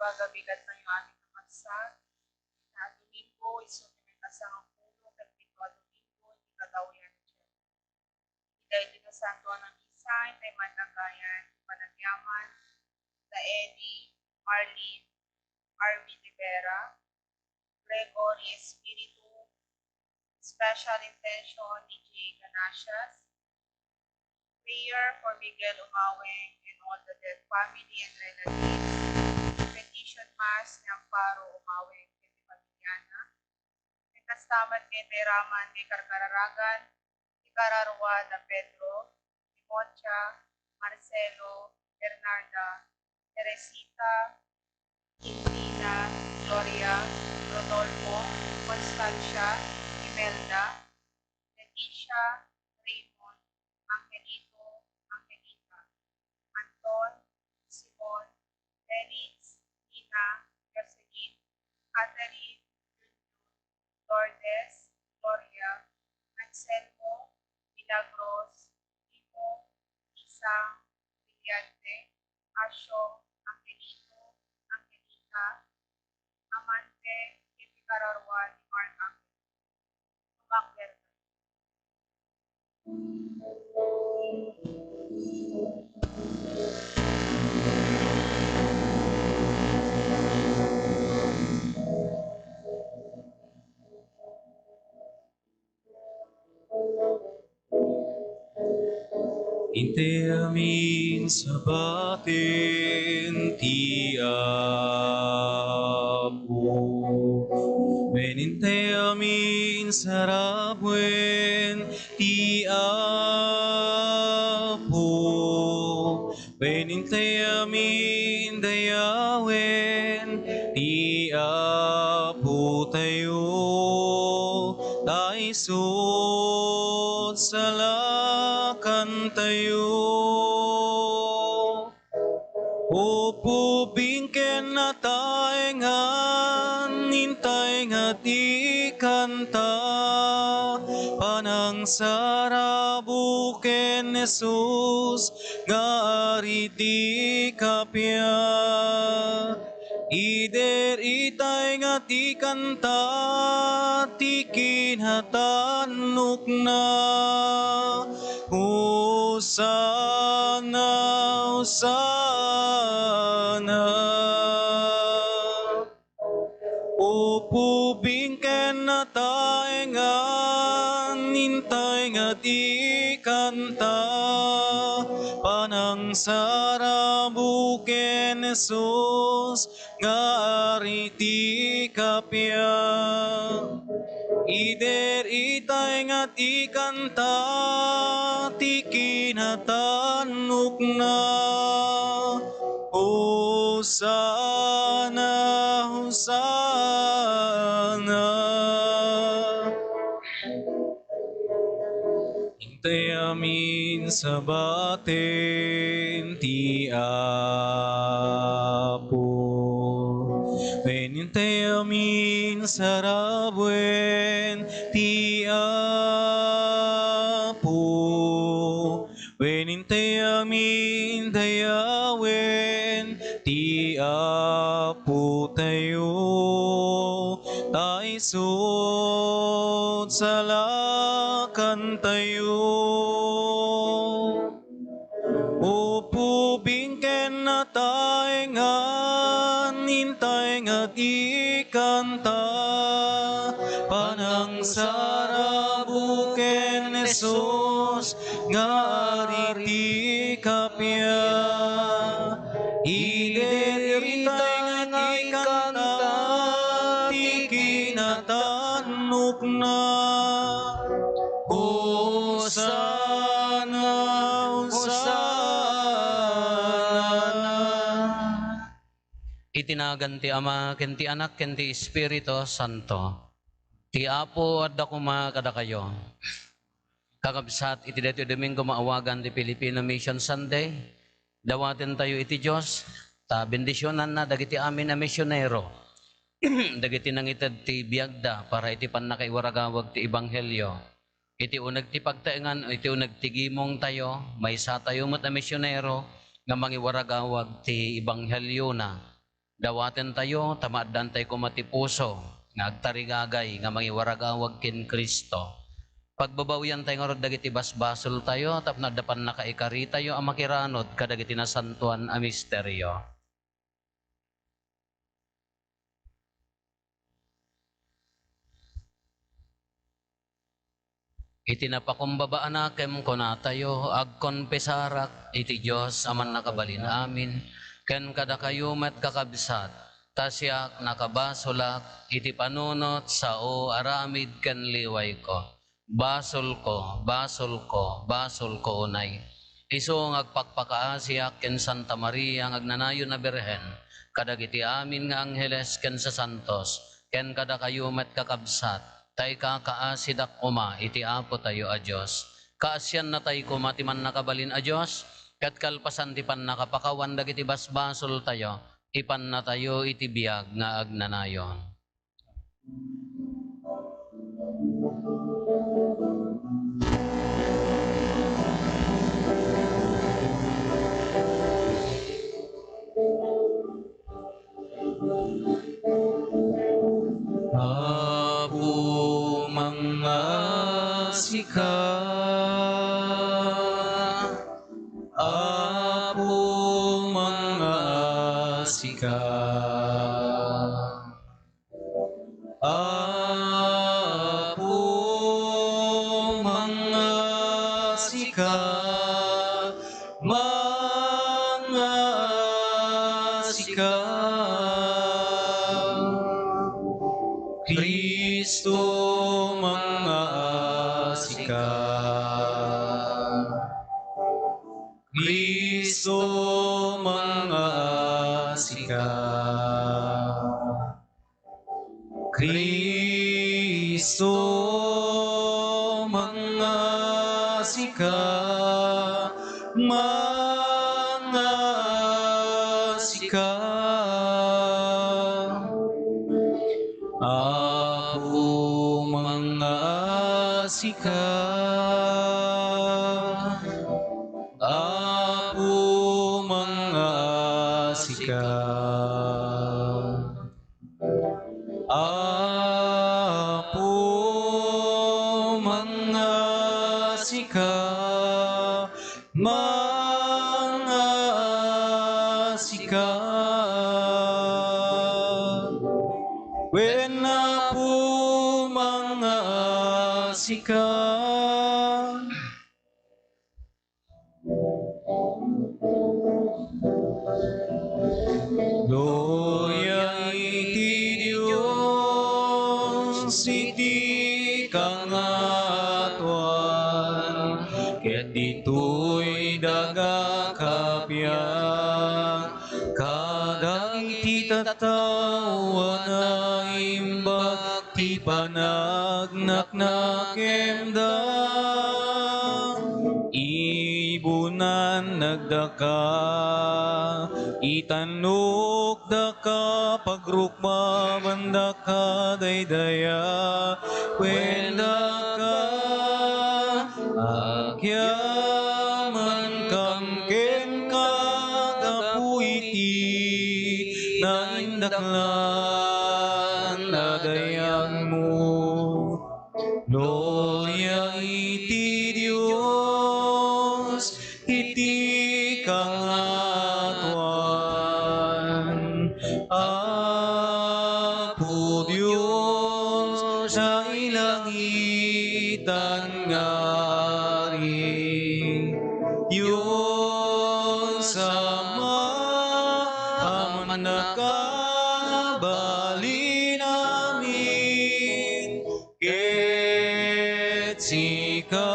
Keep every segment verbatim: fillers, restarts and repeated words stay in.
Pagabigat tayo amin nga magsag. Na Domingo, isu ti may kasangpulo ket pito a Domingo, ti kagawian. Iti daytoy nasantoan a misa, intay man nagayan ti panagyaman da Eddie, Marlene, Arvin Rivera, Gregory Espiritu, special intention ni Jay Ganasias, prayer for Miguel Umaweng and all the dead family and relatives, petition mass ni Amparo Umaweng ken ni pamilyana, ken kasta met nga intay raman nga ikarkararagan, ikararua da Pedro, Timocha, Marcelo, Bernarda, Teresita, Quintina, Gloria, Rodolfo, Constancia, Imelda, Leticia, Raymond, Angelito, Angelita, Anton, Simon, Felix, Nina, Jocelyn, Catherine, Junjun, Lourdes, Gloria, Anselmo, Milagros, Timo, Isang, Brillante, Asyong, Angelito, Angelita, Amante, iti kararua ni Mark Angel. Umakder. Intay amin sabaten ti Apo. Wen intay amin sarabuen ti Apo. Wen intay amin dayawen ti Apotayo, ta isut' salakantayo. Upubing ken nataengan, intay nga ti kanta, panangsarabuk ken Jesus, nga Ari ti kappia. Ider itay nga ti kanta ti kinatannukna. Hosanna, Hosanna. Upubing ken nataengan, intay nga ti kanta, panangsarabuk ken Jesus, nga Ari ti kappia. Ider itay nga ti kanta ti kinatannukna. Hosanna, Hosanna. Intay amin sabaten ti Apo. Wen intay amin sarabuen ti Apo. Wen intay amin dayawen ti Apotayo, ta isut' salakantayo. Upubing ken nataengan, intay nga ti kanta, panangsarabuk ken Jesus, nga Ari ti kappia. Ider itay nga ti kanta ti kinatannukna. Hosanna, Hosanna. Iti nagan ti Ama, ken ti Anak, ken ti Espiritu Santo. Ti Apo adda koma kadakayo. Kakabsat, iti daytoy Domingo maawagan ti Filipino Mission Sunday, dawatentayo iti Dios, ta bendisionanna dagiti amin a misionero, dagiti nangited ti biagda para iti pannakaiwaragawag ti ebanghelio. Iti uneg ti pagtaengan, iti uneg ti gimongtayo, maysatayo met a misionero nga mangiwaragawag ti ebangheliona. Dawatentayo ta maaddantay koma ti puso nga agtarigagay nga mangiwaragawag ken Cristo. Pagbabawiantay ngarud dagiti basbasoltayo tapno adda pannakaikaritayo a makiranud kadagiti nasantoan a misterio. Iti napakumbaba a nakem, kunatayo, agkonfesarak iti Dios a Mannakabalin-amin, ken kadakayo met, kakabsat, ta siak nakabasolak iti panunot, sao, aramid, ken liwayko. Basolko, basolko, basolko unay. Isu nga agpakpakaasiak ken Santa Maria nga agnanayon a Birhen, kadagiti amin nga angheles ken sasantos, ken kadakayo met, kakabsat, ta ikakaasidak koma iti Apotayo a Dios. Kaasiannatay koma ti Mannakabalin a Dios, ket kalpasan ti pannakapakawan dagiti basbasoltayo, ipannatayo iti biag nga agnanayon. Apo, mangngaasika. Apo, mangngaasika. Apo, mangngaasika, mangngaasika. Cristo, mangngaasika. Cristo, mangngaasika. Cristo, mangngaasika, mangngaasika. Apo, mangngaasika. Apo, mangngaasika. Apo, mangngaasika, mangngaasika. Wen, Apo, mangngaasika. Gloria iti Dios iti kangatoan, ket ditoy daga kabiag, kadagiti tattao a naimbag ti panagnaknakemda. Ibunannakdaka, itannukdaka, pagrukmabandaka, daydayaw-endaka, agyamankam kenka gapu iti naindaklan a dayagmo. Gloria iti Dios iti kangatoan. Apo Dios a ilangitan nga Ari, Dios Ama a mannakabalin amin, ket sika,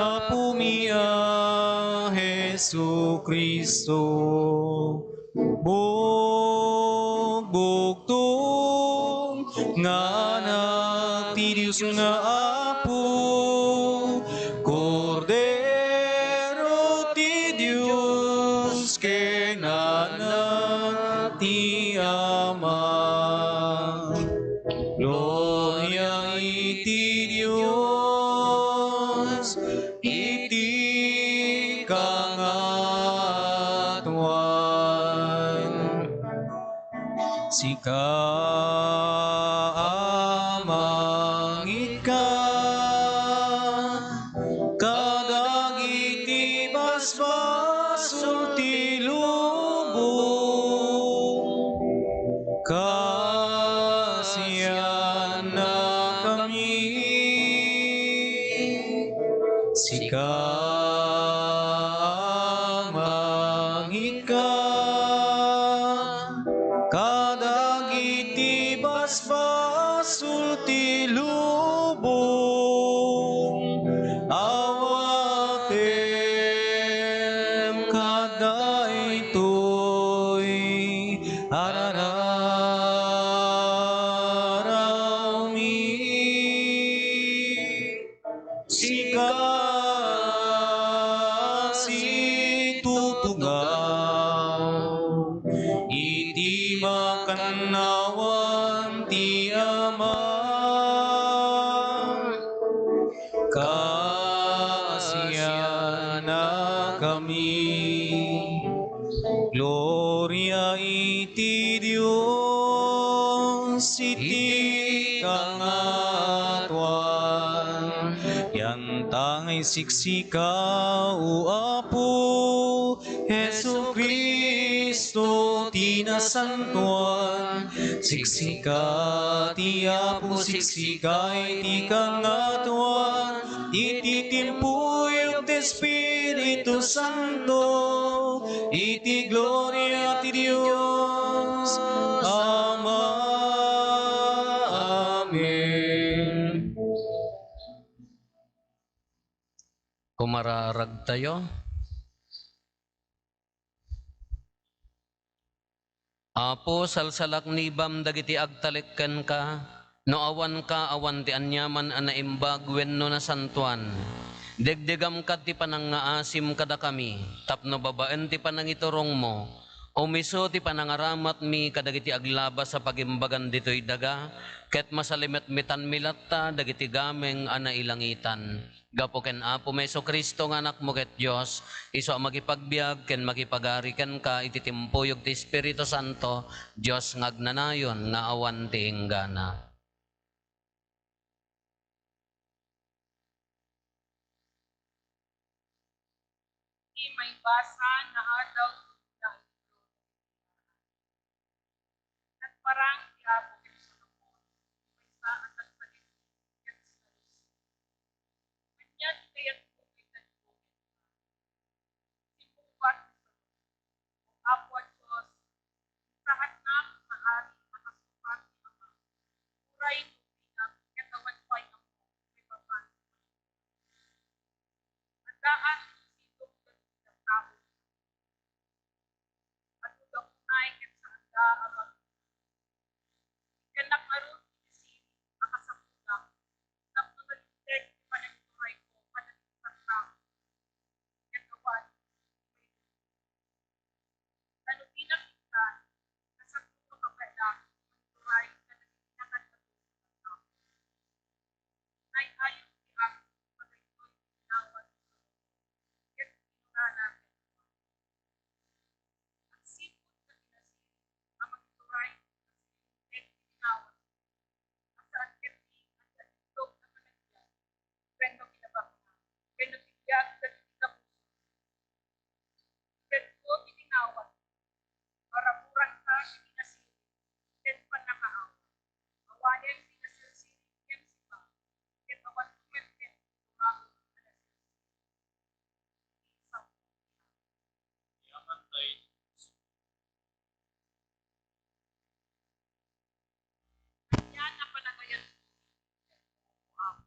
Apomi a Jesu-Cristo, bugbugtong nga Anak ti Dios nga Apo, Kordero ti Dios ken Anak ti Ama. Gloria iti Dios iti kangatoan. Sika a mangitka kadagiti basbasol ti lubong, kasiannakami. Sika a mangitka kadagiti basbasol ti lubong, awatem kadaytoy a rararawmi. Sika situtugaw iti makannawan ti Ama. Kasiannakami. Gloria iti Dios iti kangatoan. Yantangay siksika, O Apo Jesu-Cristo ti nasantoan. Siksika ti Apo, siksika iti kangatoan. Iti timpuyog ti Espiritu Santo, iti gloria ti Dios Ama. Amen. Kumararagtayo. Apo, salsalaknibam dagiti agtalek kenka. No awanka, awan ti aniaman a naimbag wenno nasantoan. Degdegam kad ti panangngaasim kadakami, tapno babaen ti panangiturongmo, umiso ti panangaramatmi kadagiti aglabas a pagimbagan ditoy daga, ket masalimetmetanmi latta dagiti gameng a nailangitan. Gapu ken Apomi Jesu-Cristo nga Anakmo ket Dios, isu a makipagbiag ken makipagari kenka iti timpuyog ti Espiritu Santo, Dios nga agnanayon nga awan ti inggana. Ti maibasa nga adaw, nagparang ti Apo ken Solomon, maysa a tagpalit ken sinalus. Ania ti kayatmo nga itedko kenka? Simmungbat ni Solomon, O Apo a Dios, insaannak nga ari a kasupat ni Ama. Uray no binak ket awan pay ammo maipapan. Addaan ti sidong dagiti tattao. Adu da unay ket saanda a mag-, Ikkannak ngarud iti siring a kasapulam tapno nalinteg ti panangiturayko kadagiti tattao ket awan ti mailunod. Ta no dinak ikkan, kasano no kabaelak mangituray kadagiti nakan-ato a tattao? Nay-ayo ti Apo kadaytoy ti ginawa ni Solomon ket kinunana kenkuana, Agsipud ket kinasiring a mangituray iti nasilinteg ti ginawa, a saan ket ti agtindog a panagbiag wenno kinabaknang wenno ti biag dagiti kapuso. Itedko ti ginawa, paraburanka ti kinasiring ken pannakaawat. Awanen ti nasirsiri ngem sipa, ket awan met ti tumago a nasirsiri. Ania a panagayan, O Apo?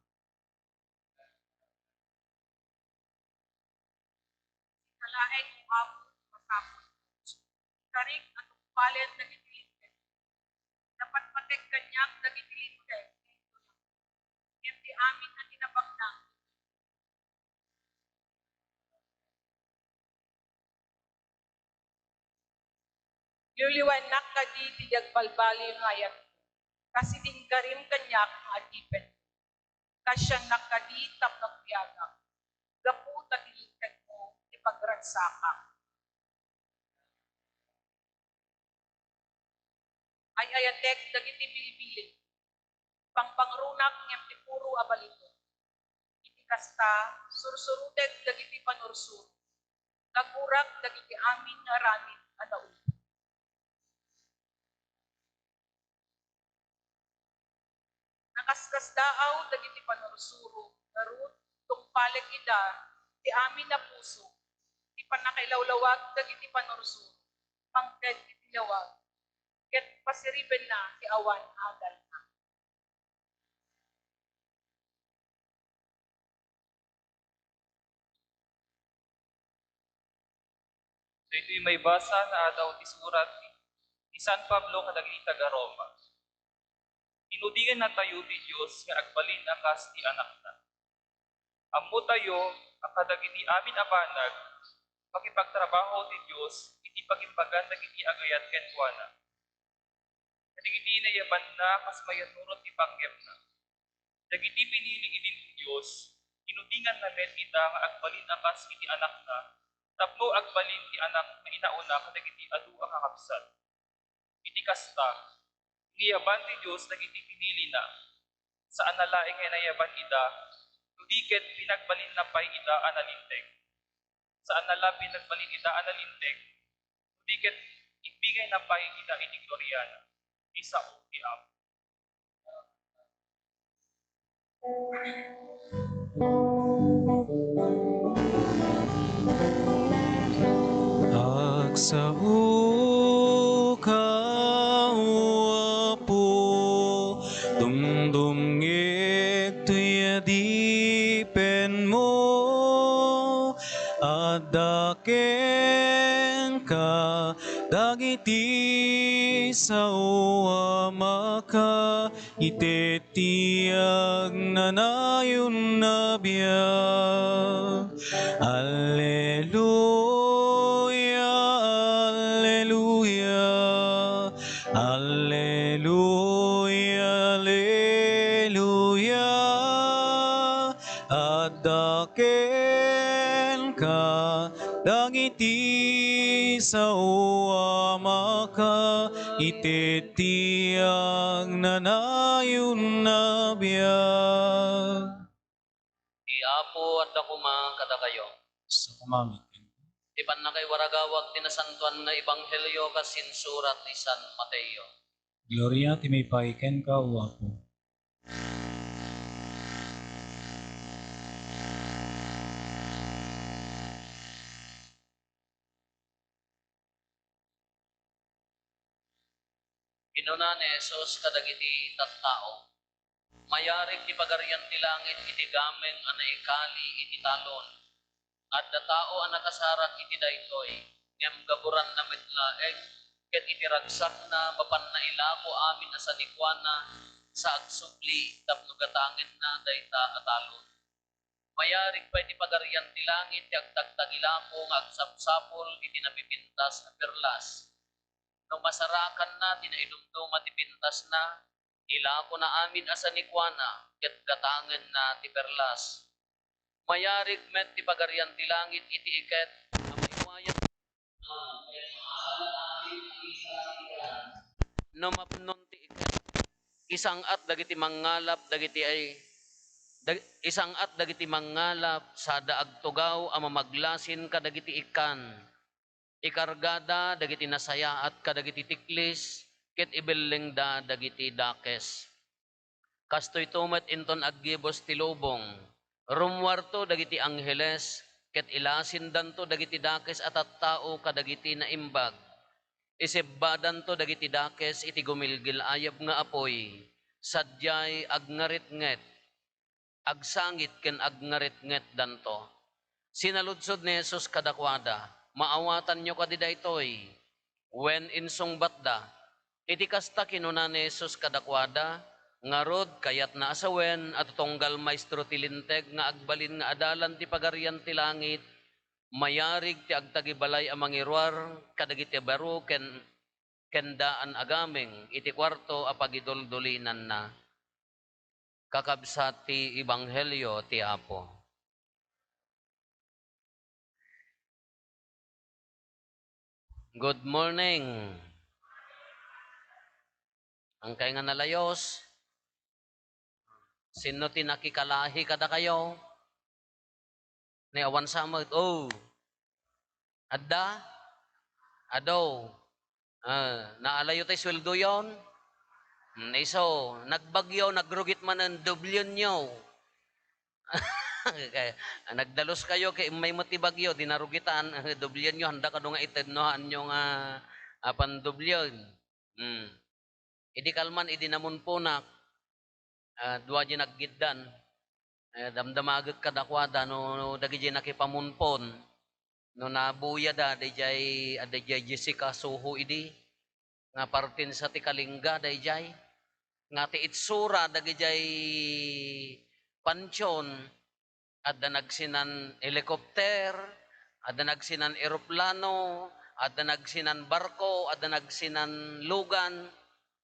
Sika laeng, O Apo, ti masapul. Ikarik a tungpalen dagiti linteg. Napatpatek kaniak dagiti linteg nga intoyak, ngem ti amin a kinabaknang Liwliwennak kadi ti di agbalbaliw nga ayatmo, kas idi inggarim kaniak nga adipen. Kasiannak kadi tapno agbiagak, gapu ta ti lintegmo ti pagragsakak. Ayatek dagiti bilbiling. Pangbangrunak ngem ti puro a balitok. Iti kasta, sursurotek dagiti panursuro. Gagurak dagiti amin nga aramid a nauli. Nakaskasdaaw dagiti panursuro, ngarud, tungpalek ida ti amin a puso, ti pannakailawlawag dagiti panursuro, mangted iti lawag, ket pasiribenna ti awan adalna. Daytoy maibasa nga adda ti surat ni San Pablo kadagiti taga-Roma. Inudingannatayo ti Dios nga agbalin a kas ti Anakna. Ammotayo a kadagiti amin a banag, makipagtrabaho ti Dios iti pagimbagan dagiti agayat kenkuana. Kadagiti nayabanna kas mayannurot ti panggepna. Dagiti pinili idin ti Dios, inudinganna met ita nga agbalin a kas iti Anakna, tapno agbalin ti Anak nga inauna kadagiti adu a kakabsat. Iti kasta, inayaban ti Dios dagiti pinilina. Saanna laeng nga inayaban ida, no di ket pinagbalinna pay ida a nalinteg. Saanna la pinagbalin ida a nalinteg, no di ket imbigayna pay ida iti gloriana. Ti sao ti Apo. Agsaoka, O Apo, dumdumngeg ti adipenmo. Adda kenka dagiti sao a makaitid ti agnanayon a biag. Alleluia, alleluia, alleluia, alleluia. Adda kenka dagiti sao a makaitid ti agnanayon a biag. Ti Apo adda koma kadakayo. Sa kumamit. Ti pannakaiwaragawag ti nasantoan nga ebanghelio kas insurat ni San Mateo. Gloria ti maipaay kenka, O Apo. Kinuna ni Jesus kadagiti tattao, "Mayarig ti Pagarian ti Langit iti gameng a naikali iti talon. Adda tao a nakasarak iti daytoy, ngem gaburanna met laeng, ket iti ragsakna, mapanna ilako amin a sanikuana sa agsubli tapno gatangenna dayta a talon. Mayarig pay ti Pagarian ti Langit ti agtagtagilako nga agsapsapul iti napipintas a perlas. No masarakanna ti naidumduma ti pintasna, ilakona amin a sanikuana, ket gatangenna ti perlas. Mayarig met ti Pagarian ti Langit iti iket a maiwayan. No mapnon ti iket, isang-at dagiti mangngalap dagiti ay, dag-, isang-at dagiti mangngalap sada agtugaw a mamaglasin kadagiti ikkan. Ikargada dagiti nasayaat kadagiti tiklis ket ibellengda dagiti dakes. Kastoyto met inton aggibus ti lubong. Rummuarto dagiti angheles ket ilasindanto dagiti dakes a tattao kadagiti naimbag. Isebbadanto dagiti dakes iti gumilgil-ayab nga apuy, sadiay agngaretnget. Agsangit ken agngaretngetdanto. Sinaludsod ni Jesus kadakuada, "Maawatanyo kadi daytoy?" Wen insungbatda. Iti kasta, kinuna ni Jesus kadakuada, "Ngarud, kayatna a sawen a tutunggal maestro ti Linteg nga agbalin nga adalan ti Pagarian ti Langit, mayarig ti agtagibalay a mangiruar kadagiti baro ken, ken daan a gameng iti kuarto a pagiduldulinanna." Kakabsat ti ebanghelio ti Apo. Good morning. Angkay nga nalayos? Sinno ti nakikalahi kadakayo? Ni awan sa met, oh. Adda? Adu. Ah, naalayo tay sueldoyon? Hmm, isu, nagbagyo, nagrugit manen, doblionyo. Kay, ah, nagdalus kayo, kay immay met ti bagyo, di narugitan, doblionyo, handa kado nga ited no haanyo nga, ah, pandoblion. Hmm. Idi kalman, idi namunponak, ah, dua di naggiddan. Eh, damdamagek kadakuada no, no dagiti nakipamunpon, no nabuyada daydiay, ah, daydiay Jessica Soho idi, nga partensa ti Kalinga daydiay, nga ti itsura dagidiay pantion, adda nagsinan helicopter, adda nagsinan eroplano, adda nagsinan barko, adda nagsinan lugan.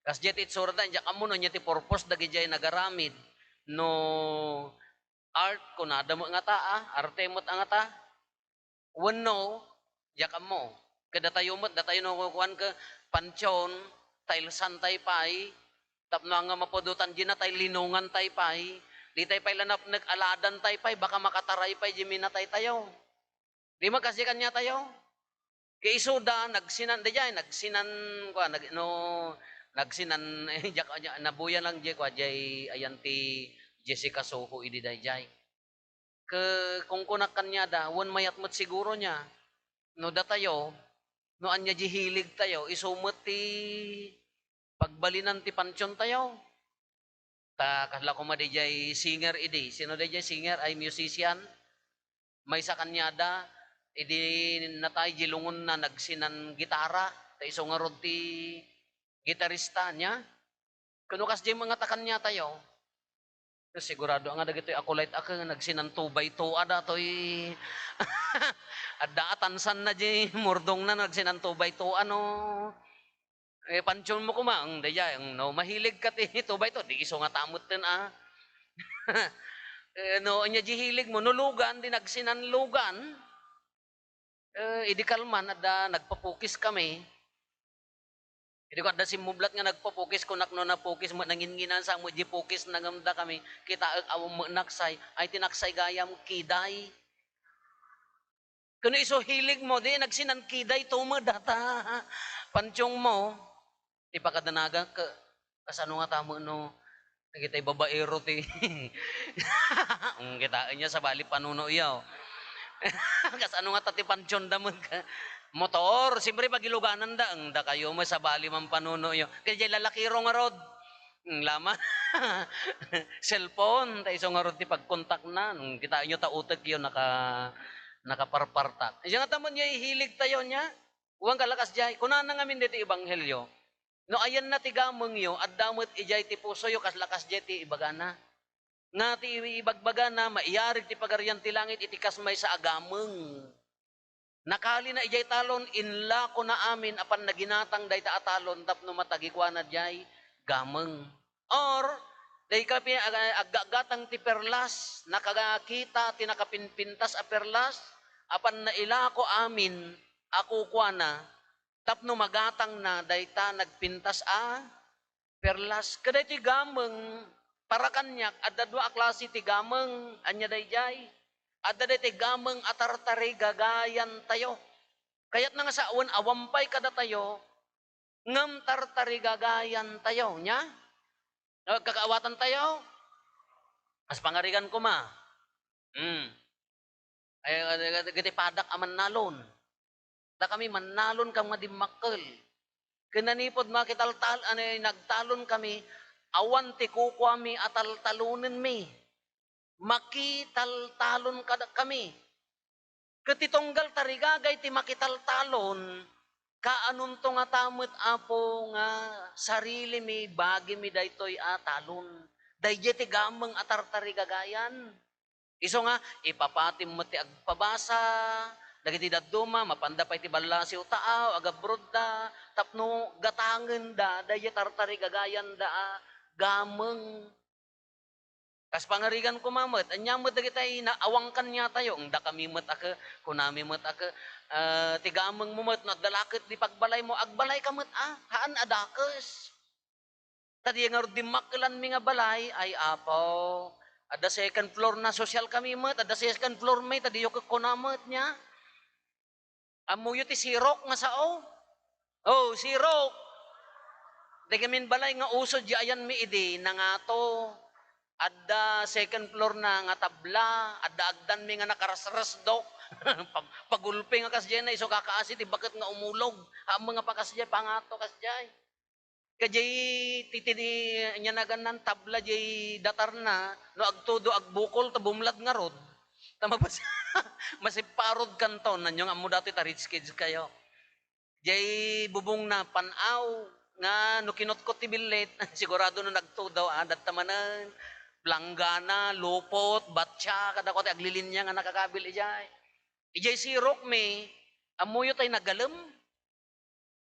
Kasdiay ti itsurada, diak ammo no ania ti purpose dagidiay nagaramid. No art, kunada met ngata, ah, arte met a ngata. Wenno, diak ammo. Kadatayo met, datayo no kukuan ket pantion, tilesan tay pay, tapno ania mapudotan dina tay linongan tay pay, ditay pay la napnek aladan tay pay, baka makataray pay di minatay tayo. Di makasdi kaniatayo? Kay isuda, nagsinan, daydiay, nagsinan, kua, nag-, no, nagsinan, eh, diak, diak, nabuya lang diay, kua, diay, ayan ti Jessica Soho idi daydiay. Ke-, kunkunak kaniada, wen mayat met siguro nia. No datayo, no ania di hilig tayo, isu met ti pagbalinan ti pantion tayo. Ta kasla koma daydiay singer idi. Sino daydiay singer? Ay, musician. Maysa kaniada, idi natay di lungonna, nagsinan gitara. Ta isu ngarud ti gitarista nia. Kuno kasdiay met ngata kaniatayo. Sigurado nga dagitoy acolyte a ket nagsinan two by two a datoy. Adda a tansanna di murdongna nagsinan two by two a no. Eh, pantionmo koma, ang daydiay, ang no, mahilig ka ti two by two, di isu ngata metten a. Eh, no, ania di hilig mo, no lugan, di nagsinan lugan. Eh, idi kalman, adda, nagpapukiskami. Idi ko adda simmublat nga nagpapukis, kunak no napukis met, nanginnginansa met di pukisna ngem dakami, kitaek awan met naksay, ay ti naksay gayam, kiday. Kuno isu hilig mo, di nagsinan kiday, tumedata. Pantiong mo, ti pakadanagan, ke-, kasano ngata met no, dagitay babaero ti, mm, kitaenyo, sabali panunoyo. Kasano ngata ti pantionda met ka? Motor, siyempre, pagilugananda, ang dakayo met, sabali man panunoyo. Kay diay lalakiro ngarud. Mm, lama. Cellphone, ta isu ngarud ti pagkontakna. Mm, kitaenyo ta utekyo, naka-, nakaparpartak. Diay ngata met nga ihilig tayo nia. Wen, kalakas diay, kunana ngamin daytoy ebanghelio, "No ayanna ti gamengyo, adda met idiay ti pusoyo," kas-, lakas diay ti ibagana. Nga ti ibagbagana, maiyarig ti Pagarian ti Langit iti kas maysa a gameng. Nakalina idiay talon, inlakona amin a pannaginatang dayta a talon tapno matagikuana diay gameng. Or, dayta pi-, ag-, aggatgatang ti perlas, nakakita ti nakapinpintas a perlas, a pannailako amin a kukuana, tapno magatangna dayta nagpintas a perlas. Kadaytoy gameng, para kaniak, adda dua a klase ti gameng. Ania daydiay? Adda daytoy gameng a tartarigagayantayo. Kayatna nga sawen, awan pay kadatayo, ngem tartarigagayantayo. Nia? No, agkakaawatantayo? Kas pangarigan koma. Hmm. Ay, ay, ay, dagiti padak a mannalon. Dakami mannalon kam nga dimmakkel. Ken nanipud makitaltal-, ano, nagtalon kami, awan ti kukuami a taltalonenmi. Makitaltalon kada kami. Ket ti tunggal tarigagay ti makitaltalon, kaanonto ngata met, Apo, nga sarilimi, bagimi daytoy a talon. Daydiay ti gameng a tartarigagayan. Isu nga, ipapatim met ti agpabasa, dagiti dadduma, mapanda pay ti ballasiw taaw, agabrodda, tapno gatangenda, daydiay tartarigagayanda a gameng. Kas pangarigan koma met, ania met dagiti na-, awan kaniatayo, "Dakami met a ke-, kunami met a ke-, ah, ti gamengmo met, no adda la ket di pagbalaymo, agbalayka met a, haan a dakes." Ta diay ngarud dimmakkelanmi nga balay, ay Apo, adda second floor na, social kami met, adda second floor mi, ta diyo kekkuna met nia. Ammoyo ti sirok nga sao? Oh, sirok. Dagiti balay nga uso diay ayanmi idi, nangato. Adda second floor na nga tabla, adda agdanmi nga nakarasrasdok. Pag-, pagulpi nga kasdiay na, isu kakaasi ti baket nga umulog. Ammom nga pakasdiay, pangato kasdiay. Kadiay ti, ti, ti, ania nagannan, tabla diay datarna, no agtudo, agbukol, ta bumlad ngarud. Ta mabas-, masipparod kanton, ania nga ammo datoy ta rich kids kayo. Diay bubongna, pan-aw, nga no kinutkot ti billit, sigurado no nagtudo, ah, datta manen, planggana, lupot, batsia, kada ko ti aglilinia nga nakakabil idiay. Idiay sirok mi, ammoyo tay nagalem?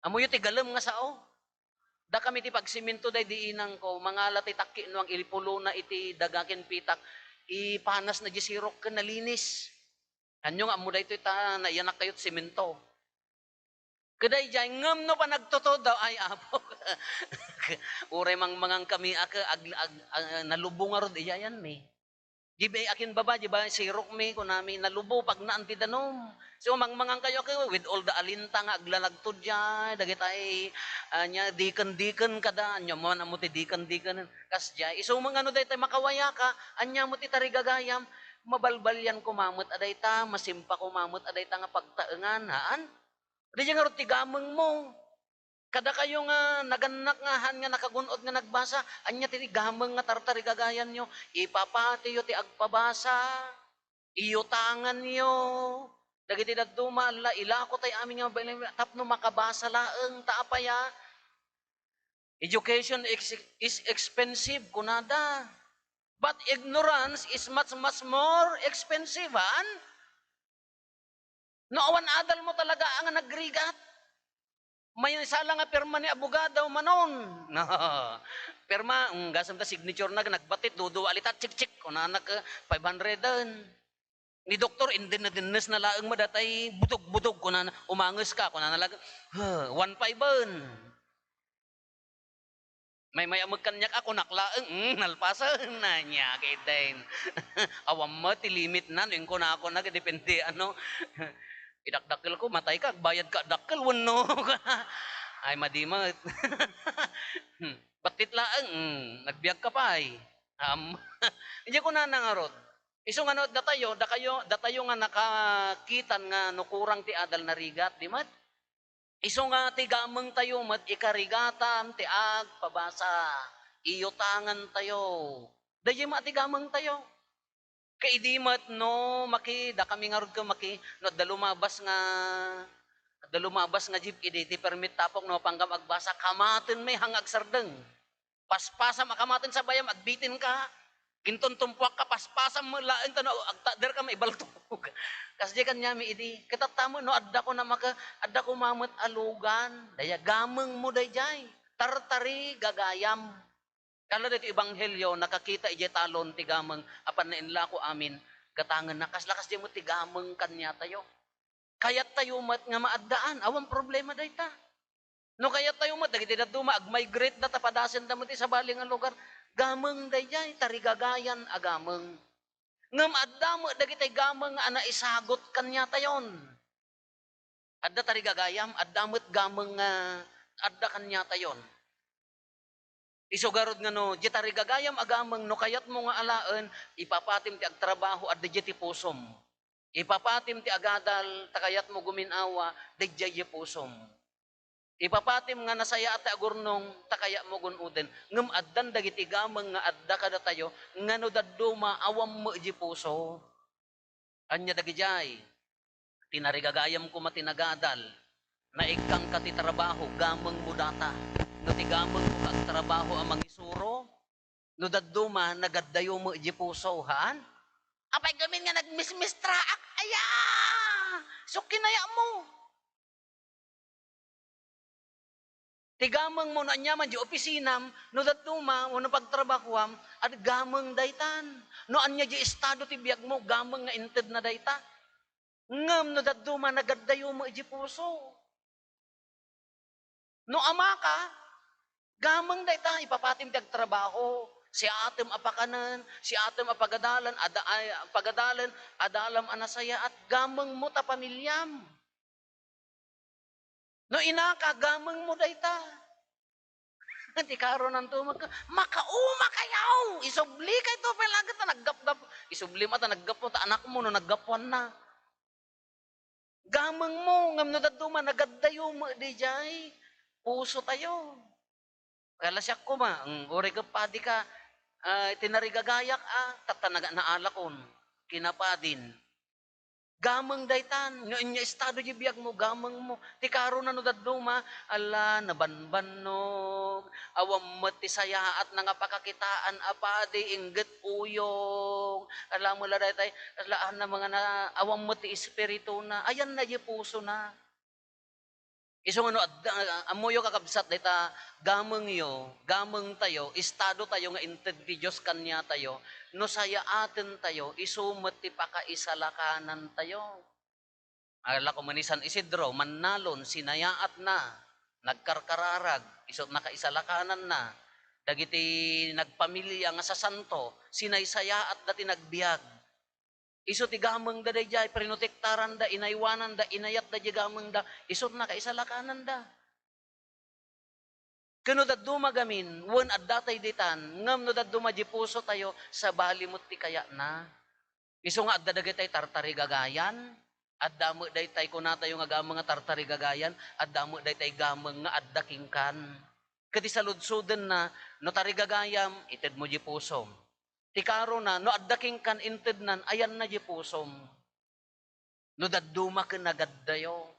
Ammoyo ti galem nga sao? Dakami ti pagsiminto daydi inangko, mangala ti takki no ang ilipulona iti daga ken pitak, ipanasna diay sirok ken nalinis. Ania nga ammo daytoy ta naiyanak kayot siminto. Kadi diay, ngem no panagtutudo, ay, Apo. Uray mangmangan kami, a, ke-, ag-, ag-, ag-, nalubo ngarud idiay ayanmi. Di bay akin baba, di bay sirok mi, kunami, nalubo, pagnaan ti danum. So, mangmangan kayo, ke-, with all the alinta nga aglalagto diay, dagitay, ania, deacon-deacon kada, ania man ammo ti deacon-deacon, kasdiay. Isu met nga no daytay makawayaka, ania met ti tarigagayam, mabalbalian koma met a dayta, masimpa koma met a dayta nga pagtaengan, haan? Diay ngarud ti gamengmo. Kadakayo nga nagannak nga haan nga nakagun-od nga nagbasa, ania ti gameng nga tartarigagayanyo? Ipapatiyo ti agpabasa, iyutanganyo. Dagiti dadduma, ala, ilako tay amin nga mabalin tapno makabasa laeng. Ta apay a? Education is, is expensive, kunada. But ignorance is much, much more expensive, haan? No awan adalmo talaga nga nagrigat, maysa la nga pirma ni abogado manon. Pirma, mm, gasem ta signature na, nagbatit, duduwa litat, chik, chik, kunana, ke, five hundred den. Ni doktor, indennes-dennes na laeng met datay butog-butog, kunana, umanges ka, kunana lang, "Huh, one five en." Maymay-am met kaniak a kunak laeng, mm, nalpasen, ania, kitaen. Awan met ti limit na, no inkunakon na, depende, ano. Idakdakkel ko, matay ka, agbayad ka, dakkel, wenno. Ay, madi met. Battit laeng, mm, nagbiag ka pay. Am, idiay kunana ngarud. Isu nga no, datayo, dakayo, datayo nga nakakitan nga no kurang ti adal narigat, di met? Isu nga ti gamengtayo met ikarigatan ti agpabasa, iyutangantayo. Daydiay met ti gamengtayo. Ket idi met no maki, dakami ngarud ket maki, no adda lumabas nga, adda lumabas nga jeep idi ti permit tapok no mapanggam agbasa, kamatenmi haan nga agsardeng. Paspasam a kamaten, sabayam, agbitin ka. Kintuntumpuak ka, paspasam met laeng ta no agtakder ka, maibaltog. Kasdiay kaniami idi. Ket tatta met no adda ko na maka-, adda ko mamet a lugan. Daydiay, gamengmo daydiay. Tartarigagayam. Kala daytoy ebanghelio, nakakita idiay talon ti gameng a pannainlako amin, gatangenna. Kasla kasdiay met ti gameng kaniatayo. Kayattayo met nga maaddaan, awan problema dayta. No kayattayo met, dagiti dadduma, ag-migrate da ta padasenda met ti sabali nga lugar. Gameng daydiay, tarigagayan a gameng. Ngem adda met dagiti gameng a naisagut kaniatayon. Adda tarigagayam, adda met gameng nga adda kaniatayon. Isu garud nga no, diay tarigagayam a gameng, no kayatmo nga alaen, ipapatim ti agtrabaho, adda diay ti pusom. Ipapatim ti agadal, ta kayatmo gumin-awa, daydiay diay pusom. Ipapatim nga nasayaat ti agurnong, ta kayatmo gun-oden. Ngem addan dagiti gameng nga adda kadatayo, nga no dadduma, awan met diay puso. Ania dagidiay? Tinarigagayam koma ti nagadal. Naikkanka ti trabaho, gamengmo data. No ti gamengmo nga agtrabaho a mangisuro, no dadduma, nagaddayo met diay puso, haan? Apay gamin nga nagmismistraak? Aya! So, kinayatmo. Ti gamengmo no ania man diay opisinam, no dadduma, wenno pagtrabahoam, ad gameng daytan. No ania diay estado ti biagmo, gameng nga intedna dayta. Ngem no dadduma, nagaddayo met diay puso. No amaka, Gameng dayta, ipapatim ti agtrabaho, siatem a pakanen, siatem a pagadalan, ada-, ay, pagadalan, adalam a nasayaat, gamengmo ta pamiliam. No inaka, gamengmo dayta. Ti karunanto, magka-, makauma kayo! Isubli kayo to, palagat na naggapgap. Isubli mo ta naggapgap, ta anakmo no naggapgap na. Gamengmo, ngem no dadduma, nagaddayo met dijay puso tayo. Kala siak koma, mm, uray ket padi ka, ah, tinarigagayak, ah, tatta naga-, naalakon, kinapadin. Gameng daytan, no ania estado di biagmo, gamengmo. Ti karuna no dadduma, ala, nabanbannog, awan met ti sayaatna nga pakakitaan a padi, ingget uyong, ala, mula daytay, ala, na mga na, awan met ti espirituna, ayanna di pusona. Isu nga no adda, ammoyo, kakabsat, dayta gamengyo, gamengtayo, estado tayo nga inted ti Dios kaniatayo, no sayaaten tayo, isu met ti pakaisalakanantayo. Ala ko man ni San Isidro, mannalon, sinayaatna, nagkarkararag, isu nakaisalakanan na. Dagiti nagpamilia nga sasanto, sinaysayaatda ti nagbiag. Isu ti gamengda daydiay, prinotektaranda, inaywananda, inayatda di gamengda, isu nakaisalakanan da. Ken no dadduma gamin, wen adda tay ditan, ngem no dadduma di puso tayo, sabali met ti kayatna. Isu nga adda dagitay tartarigagayan, adda met daytay kunatayo nga gameng nga tartarigagayan, adda met daytay gameng nga adda kenkan. Ket ti saludsodenna, no tarigagayam, itedmo di pusom. Ti karuna, no adda kenkan intednan, ayanna di pusom. No dadduma ket nagaddayo,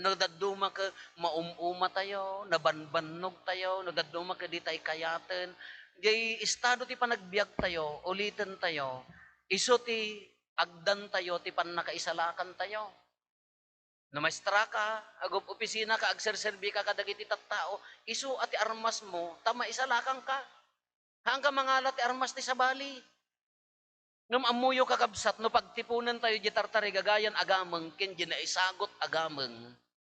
no dadduma ket maum-umatayo, nabanbannogtayo, no dadduma ket ditay kayaten, jay estado ti panagbiagtayo, ulitentayo, isu ti agdantayo ti pannakaisalakantayo. No maestra ka, agup-opisina ka, agserserbi ka kadagiti tattao, isu a ti armasmo, ta maisalakanka. Haanka mangala ti armas ti sabali. Ngem ammoyo, kakabsat, no pagtiponentayo di tartarigagayan a gameng ken di naisagut a gameng,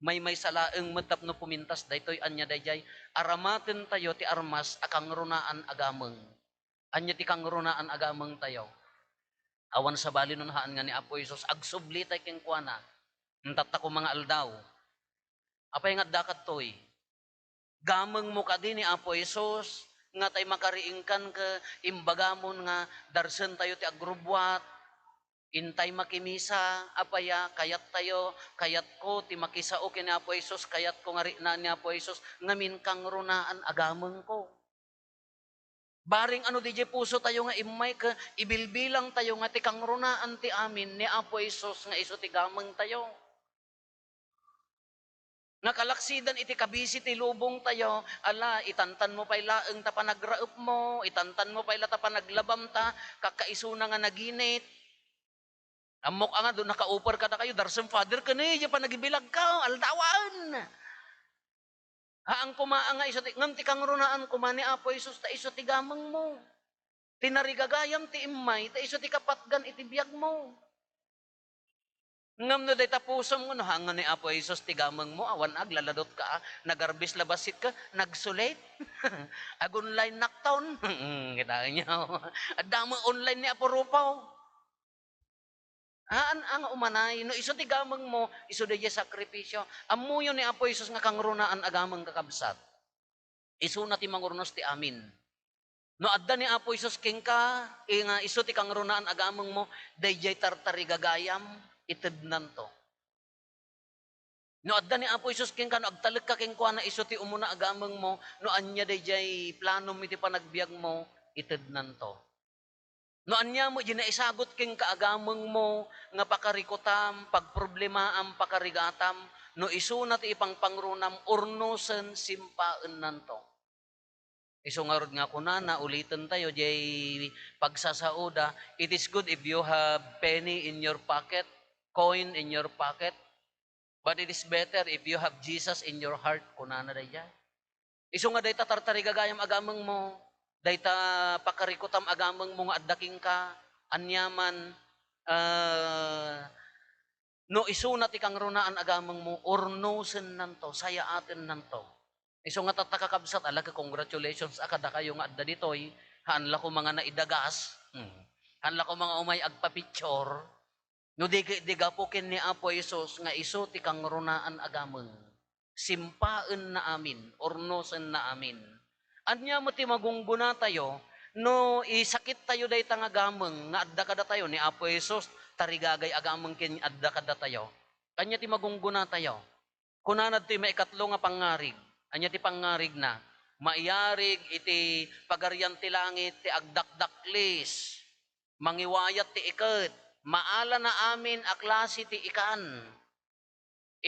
maymaysa laeng met tapno pumintas daytoy. Ania daydiay? Aramatentayo ti armas a kangrunaan a gameng. Ania ti kangrunaan a gamengtayo? Awan sabali no nahaan nga ni Apo Jesus, agsublitay kenkuana. Intatta koma nga aldaw. Apay nga adda kadtoy? Gamengmo kadi ni Apo Jesus nga tay makariingkan ket imbagamon nga darsentayo ti agrubbuat, intay makimisa, apay a, kayattayo, kayatko ti makisao ken ni Apo Jesus, kayatko nga riknaan ni Apo Jesus, ngamin kangrunaan a gamengko. Bareng ano didiay pusotayo nga immay ket ibilbilangtayo nga ti kangrunaan ti amin ni Apo Jesus nga isu ti gamengtayo. Nga kalaksidan iti kabisi ti lubongtayo, ala, itantanmo pay laeng ta panagraepmo, itantanmo pay la ta panaglabam ta, kakkaisuna nga naginit. Ammok a nga, do, nakauper kadakayo, darsem, Father, ken, eh, diay panagibilagko, aldawan. Haan koma a nga isu ti, ngem ti kangrunaan koma ni Apo Jesus, ta isu ti gamengmo. Ti narigagayam ti immay, ta isu ti kapatgan iti biagmo. Ngem no dayta pusom nga, no, haan nga ni Apo Jesus ti gamengmo, awan aglaladot ka, ah. Nagarbis la bassit ka, nagsulit. Ag-online nakton. Kitaenyo. Adda met online ni Apo Rufo. Haan a nga umanay, no isu ti gamengmo, isu daydiay sakripisio. Ammoyo ni Apo Jesus nga kangrunaan a gameng, kakabsat. Isuna ti mangurnos ti amin. No adda ni Apo Jesus kenka, eh, nga isu ti kangrunaan a gamengmo, daydiay tartarigagayam, itednanto. No adda ni Apo Jesus kenka, no agtalekka kenkuana, isu ti umuna a gamengmo, no ania daydiay planom iti panagbiagmo, itednanto. No ania met di naisagut kenka a gamengmo nga pakarikutam, pagproblemaam, pakarigatam, no isuna ti ipangpangrunam, urnosen, simpaennanto. Isu ngarud nga kunana, ulitentayo, diay pagsasaoda, "It is good if you have penny in your pocket, coin in your pocket, but it is better if you have Jesus in your heart," kunana daydiay. Isu nga dayta tartarigagayam a gamengmo, dayta pakarikutam a gamengmo nga adda kenka, aniaman, ah, no isuna ti kangrunaan a gamengmo, urnosennanto, sayaatennanto. Isu nga tatta, kakabsat, ala, congratulations a kadakayo nga adda ditoy, haan la koma nga naidagas, hmm, haan la koma nga umay agpa-picture. No di, di gapu ken ni Apo Jesus nga isu ti kangrunaan a gameng, simpaenna amin, urnosenna amin. Ania met ti magunggonatayo no isakittayo dayta nga gameng nga adda kadatayo ni Apo Jesus, tarigagay a gameng ken adda kadatayo? Ania ti magunggonatayo? Kunana ditoy maikatlo nga pangngarig. Ania ti pangngarigna? Maiyarig iti Pagarian ti Langit ti agdakdaklis, mangiwayat ti iket, maalana amin a klase ti ikan.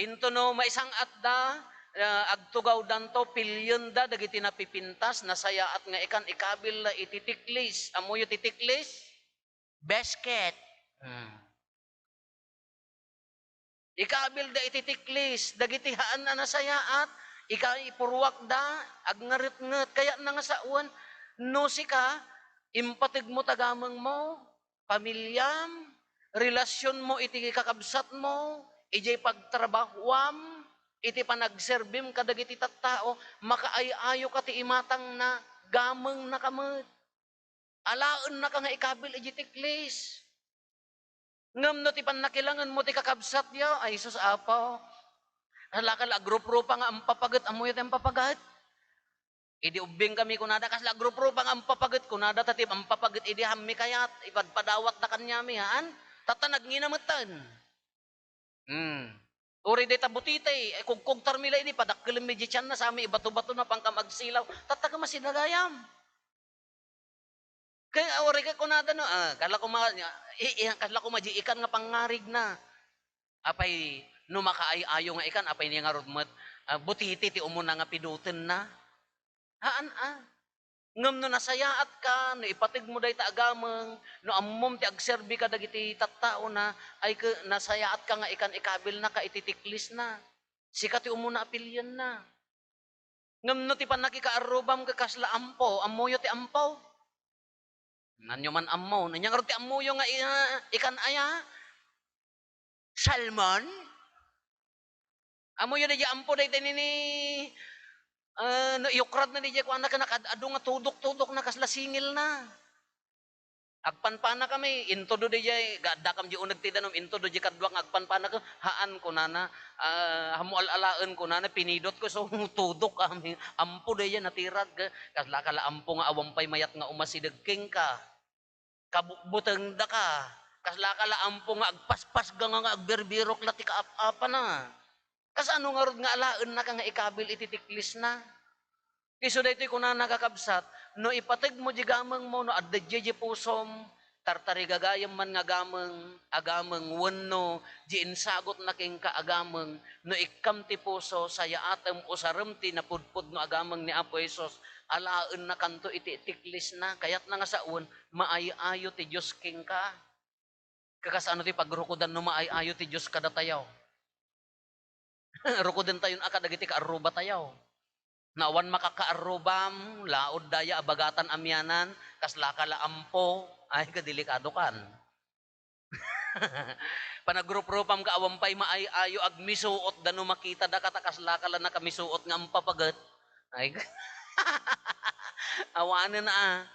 Intono maisang-atda, ah, agtugawdanto, pilienda dagiti napipintas, nasayaat nga ikan, ikabilla iti tiklis. Ammoyo ti tiklis? Basket. Hmm. Ikabilda iti tiklis dagiti haan a nasayaat, ika-, ipurruakda, agngaretnget. Kayatna nga sawen, no sika, impategmo ta gamengmo, pamiliam, relasionmo iti kakabsatmo, idiay pagtrabahoam, iti panagserbim kadagiti tattao, makaay-ayoka ti imatangna, gamengnaka met. Alaennaka nga ikabil idiay tiklis. Ngem no ti pannakilangenmo ti kakabsatyo, ay, sus, Apo, kaslaka la agruprupa nga ampapaget, ammoyo ti ampapaget? Idi ubbingkami, kunada, kasla agruprupa nga ampapaget, kunada, ta ti ampapaget idi hammi kayat, ipadpadawatda kaniami, haan? Tatta, nagngina metten. Hmm. Uray dayta butiti, eh, kugkugtarmi la idi, padakkelemmi diay tianna, sami ibato-batona, pangkam agsilaw. Tatta, koma sidagayam. Kay, ah, uray ket kunada no, ah, kasla koma, i-, i-, kasla koma diay ikan nga pangngarigna. Apay, no makaay-ayo nga ikan, apay ni ngarud met, ah, butiti ti umuna nga pidutenna? Haan, a. Ngem no nasayaatka, no ipategmo dayta a gameng, no ammom ti agserbi kadagiti tattaona, ay ke-, nasayaatka nga ikan ikabilnaka iti tiklisna. Sika ti umuna a pilienna. Ngem no ti pannakikaarrubam ket kasla ampo, ammoyo ti ampo? Ania man ammo? Ania ngarud ti ammoyo nga i-, ikan aya? Salmon? Ammoyo daydiay ampo daytoy nini, ah, no iyukradna daydiay kuana ken nakad-adu nga tudok-tudokna kasla singilna. Agpanpanakami, intodo daydiay, ga-, addakami diay uneg ti danum, intodo diay kaduak nga agpanpanak, haan, kunana, ah, ammo al-alaen, kunana, pinidotko, so, tudok, ami, ampo daydiay, natirag, kaslaka la ampo nga awan pay mayat nga umasideg kenka. Kabutbutengdaka, kaslaka la ampo nga agpaspasga nga, nga agbirbirok la ti kaap-apana. Kasano ngarud nga alaennaka nga ikabil iti tiklisna? Isu daytoy kunana, kakabsat, no ipategmo diay gamengmo, no adda diay diay pusom, tartarigagayam man nga gameng, a gameng, wenno diay insagutna kenka a gameng, no ikkam ti puso, sayaatem, usarem ti napudpudno a gameng ni Apo Jesus, alaennakanto iti tiklisna. Kayatna nga sawen, maay-ayo ti Dios kenka. Kakasano ti pagrukodan no maay-ayo ti Dios kadatayo? Rukodentayon a kadagiti kaarrubatayo. No awan makakaarrubam, laod daya a bagatan amianan, kaslaka la ampo, ay, kadelikadokan. Panagruprupam ka, awan pay maay-ayo, agmisuotda no makitada ka, ta kaslaka la nakamisuot nga ampapaget. Ay, awanen a.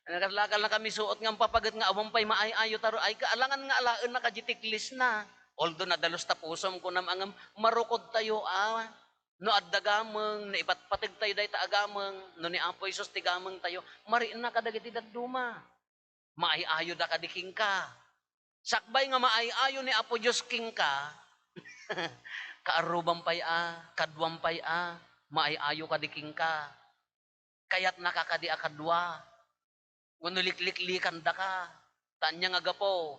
Kaslaka la nakamisuot nga ampapaget nga awan pay maay-ayo, taro, ay, kaalangan nga alaennaka diay tiklisna. Although nadalus ta pusom, kunam, ngem marukodtayo a. No adda gameng, no ipatpategtayo dayta a gameng, no ni Apo Jesus ti gamengtayo, marienna kadagiti dadduma. Maay-ayoda kadi kenka. Sakbay nga maay-ayo ni Apo Dios kenka, kaarrubam pay a, kaduam pay a, maay-ayo kadi kenka. Kayatnaka kadi a kadua. Wenno likliklikandaka. Ta ania nga gapu?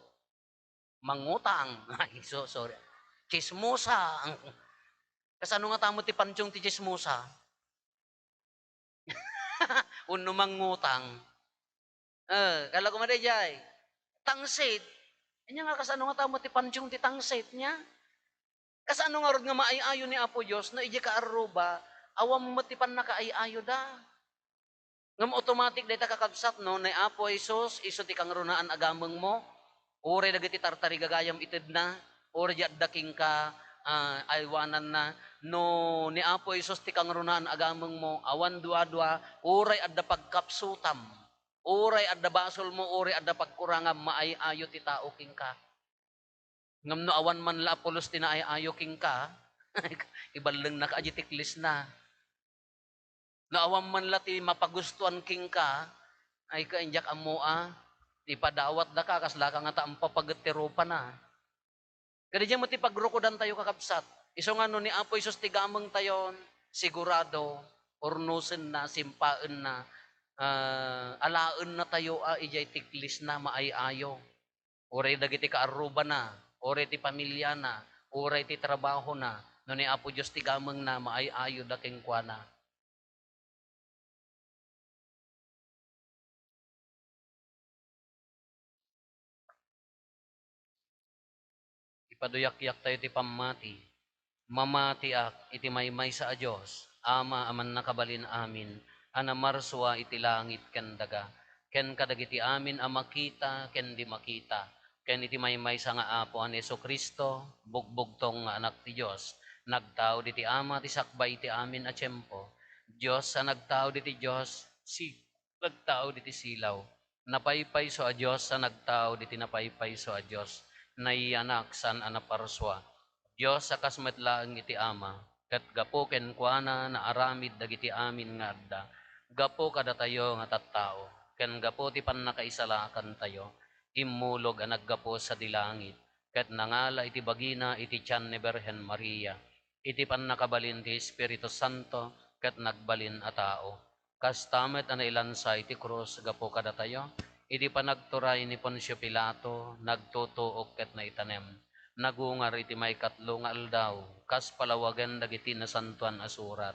Mangutang. Ay, so, sorry. Tsismosa. Kasano ngata met ti pansiong ti tsismosa? Wenno mangutang. Eh, kala ko madaydiay. Tangsit. Ania nga kasano ngata met ti pansiong ti tangsit nia? Kasano ngarud nga maay-ayo ni Apo Dios no idiay kaarruba, awan met ti pannakaay-ayoda? Ngem automatic dayta, kakabsat, no, ni Apo Jesus isu ti kangrunaan a gamengmo, uray dagiti tartarigagayam itedna, uray di adda kenka, Ah, aywananna, no ni Apo Jesus ti kangrunaan a gamengmo, awan duadua, uray adda pagkapsutam, uray adda basolmo, uray adda pagkurangam, maay-ayo ti tao kenka. Ngem no awan man la a pulos ti naay-ayo kenka, iballengnaka a diay tiklesna. No awan man la ti mapagustuan kenka, ay ka, indiak ammo a, ipadawatdaka, kaslaka ngata a mapapaget ti rupana. Kadi diay met ti pagrukodantayo, kakabsat. Isu nga no ni Apo Jesus ti gamengtayon, sigurado, urnosenna, simpaenna, ah, alaennatayo a idiay tiklesna, maay-ayo. Uray dagiti kaarrubana, uray ti pamiliana, uray ti trabahona, no ni Apo Dios ti gamengna, maay-ayoda kenkuana. Ipaduyakyak tayo ti pammati. Mamatiak iti maymaysa a Dios, Ama a mannakabalin amin, a namarsua iti langit ken daga, ken kadagiti amin a makita ken di makita, ken iti maymaysa nga Apo a ni Jesu-Cristo, bugbugtong nga Anak ti Dios, nagtaud iti Ama ti sakbay iti amin a tiempo, Dios a nagtaud iti Dios, si-, nagtaud iti silaw, napaypayso a Dios a nagtaud iti napaypayso a Dios, nayanak saan a naparsua, Dios a kas met laeng iti Ama, ket gapu kenkuana naaramid dagiti amin nga adda. Gapu kadatayo nga tattao, ken gapu ti pannakaisalakantayo, immulog a naggapu sadi langit, ket nangala iti bagina iti tian ni Birhen Maria, iti pannakabalin ti Espiritu Santo, ket nagbalin a tao. Kasta met a nailansa iti krus gapu kadatayo, idi panagturay ni Poncio Pilato, nagtutuok ket naitanem. Nagungar iti maikatlo nga aldaw, kas palawagen dagiti Nasantoan a Surat.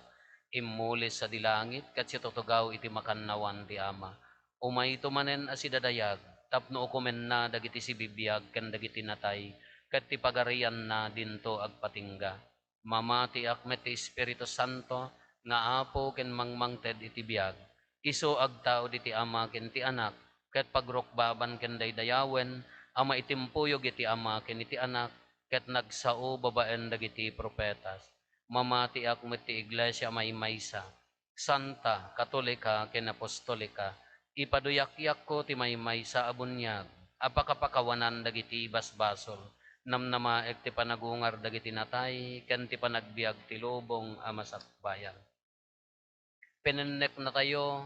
Immuli sadi langit ket situtugaw iti makannawan ti Ama. Umayto manen a sidadayag, tapno ukomenna dagiti sibibiag ken dagiti natay, ket ti pagarianna dinto agpatingga. Mamatiak met ti Espiritu Santo nga Apo ken mangmangted iti biag. Isu agtaud iti Ama ken ti Anak, ket pagrukbaban ken daydayawen a maitimpuyog iti Ama ken iti Anak, ket nagsao babaen dagiti profetas. Mamatiak met ti Iglesia a maymaysa, santa, katolika, ken apostolika. Ipaduyakyakko ti maymaysa a buniag a pakapakawanan dagiti basbasol. Namnamaek ti panagungar dagiti natay ken ti panagbiag ti lubong a masakbayan. Pinenneknatayo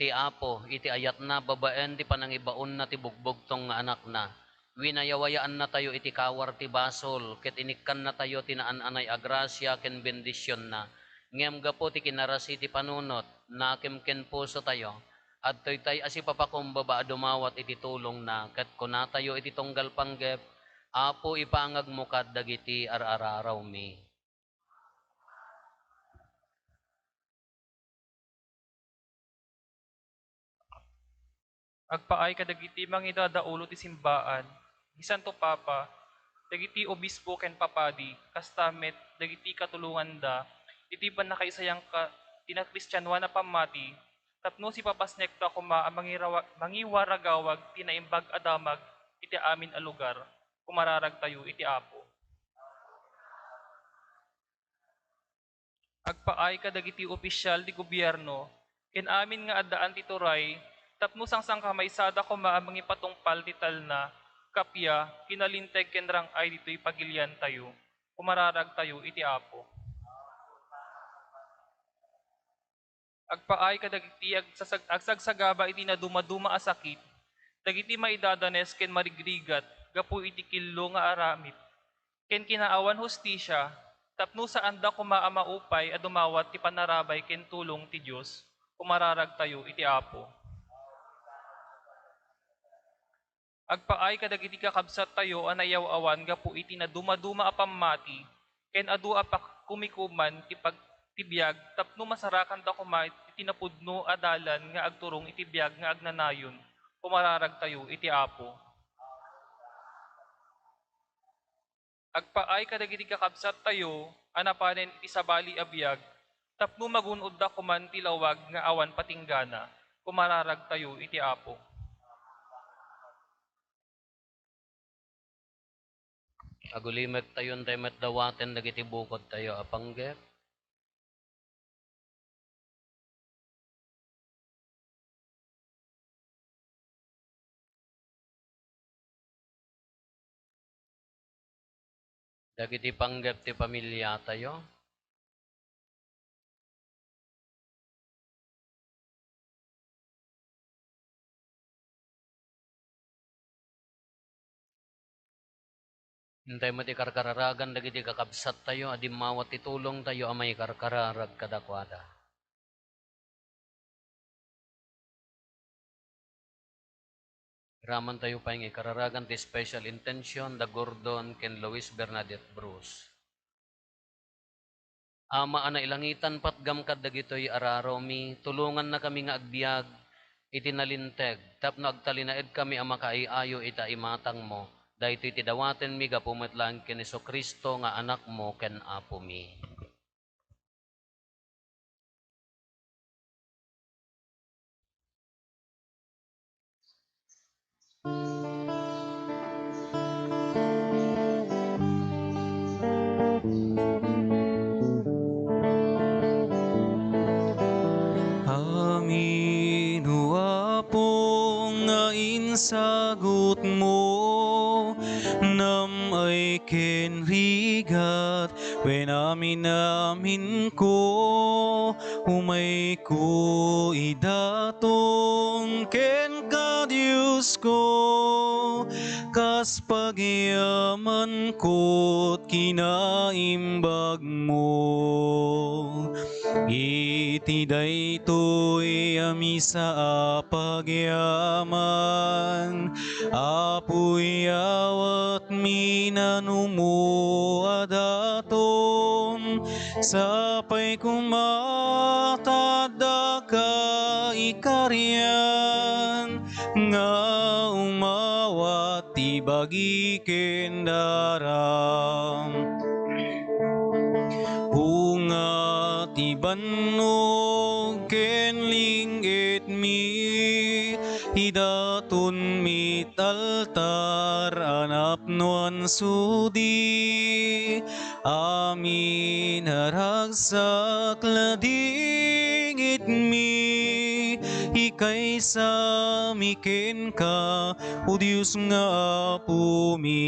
ti Apo iti ayatna babaen ti panangibaonna ti bugbugtong nga Anakna. Winayawayaannatayo iti kawar ti basol ket inikkannatayo ti naan-anay a grasia ken bendisionna. Ngem gapu ti kinarasi ti panunot, nakem ken pusotayo, adtoy tay a sipapakumbaba a dumawat iti tulongna, ket kunatayo iti tunggal panggep, Apo, ipangagmo kad dagiti ar-ararawmi. Agpaay kadagiti mangidadaulo ti simbaan, ni Santo Papa, dagiti obispo ken papadi, kasta met dagiti katulonganda iti pannakaisayangka ti nakristianoan a pammati, tapno sipapasnekda koma a mangirawa-, mangiwaragawag ti naimbag a damag iti amin a lugar. Kumararagtayo iti Apo. Agpaay kadagiti opisyal ti gobierno ken amin nga addaan ti turay tapno sangsangkamaysada koma a mangipatungpal ti talna, kappia, kinalinteg ken rang-ay ditoy pagiliantayo. Kumararagtayo iti Apo. Agpaay kadagiti agsasag-, agsagsagaba iti nadumaduma a sakit, dagiti maidadanes ken marigrigat gapu iti killo nga aramid, ken kinaawan hostisia, tapno saanda koma a maupay a dumawat ti panarabay ken tulong ti Dios. Kumararagtayo iti Apo. Agpaay kadagiti kakabsattayo a naiyaw-awan gapu iti nadumaduma a pammati, ken adu a pakumikuman ti pag-, ti biag, tapno masarakanda koma iti napudno a dalan nga agturong iti biag nga agnanayon. Kumararagtayo iti Apo. Agpaay kadagiti kakabsattayo a napanen iti sabali a biag, tapno magun-odda koman ti lawag nga awan patinggana. Kumararagtayo iti Apo. Agulimektayo, intay met dawaten dagiti bukodtayo a panggep. Dagiti panggep ti pamiliatayo. Intay met ikarkararagan dagiti kakabsattayo a dimmawa ti tulongtayo a maikarkararag kadakuada. Iramantayo pay nga ikararagan ti special intention da Gordon ken Luis Bernadette Bruce. Ama a nailangitan, patgam kad dagitoy a rarawmi, tulongannakami nga agbiag iti nalinteg tapno agtalinaedkami a makaay-ayo ita imatangmo. Daytoy ti dawatenmi gapu met laeng ken Jesu-Cristo nga Anakmo ken Apomi. Amin, O Apo, nga insagutmo, nam-ay ken rigat, wen amin-aminko, umayko idaton kenka, Diosko, kas pagyamankot kinaimbagmo. Iti daytoy a misa a pagyaman, Apo, iyawatmi nanumo a daton, sapay koma ta addaka ikarian nga umawat ti bagi ken daram. Bunga ti bannog ken ling-itmi, idaton mit altar a napnoan sudi. Amin a ragsak ladingitmi, ikaysami kenka, O Dios nga Apomi.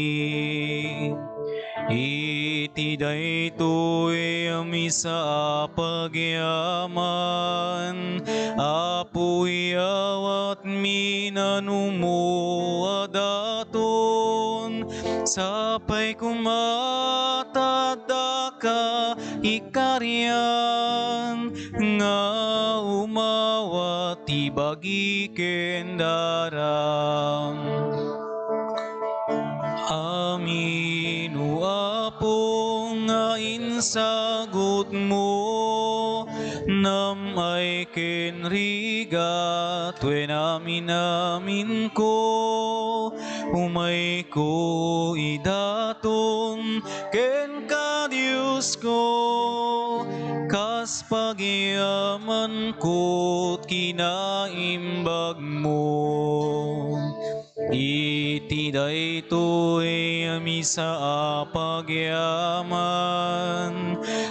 Iti daytoy a misa a pagyaman, Apo, iyawatmi nanumo a daton, sapay koma ta addaka ikarian nga umawat ti bagi ken daram. Amin, O Apo, nga insagutmo, nam-ay ken rigat, wen amin-aminko, umayko idaton kenka, Diosko, kas pagyamankot kinaimbagmo. Iti daytoy a misa a pagyaman,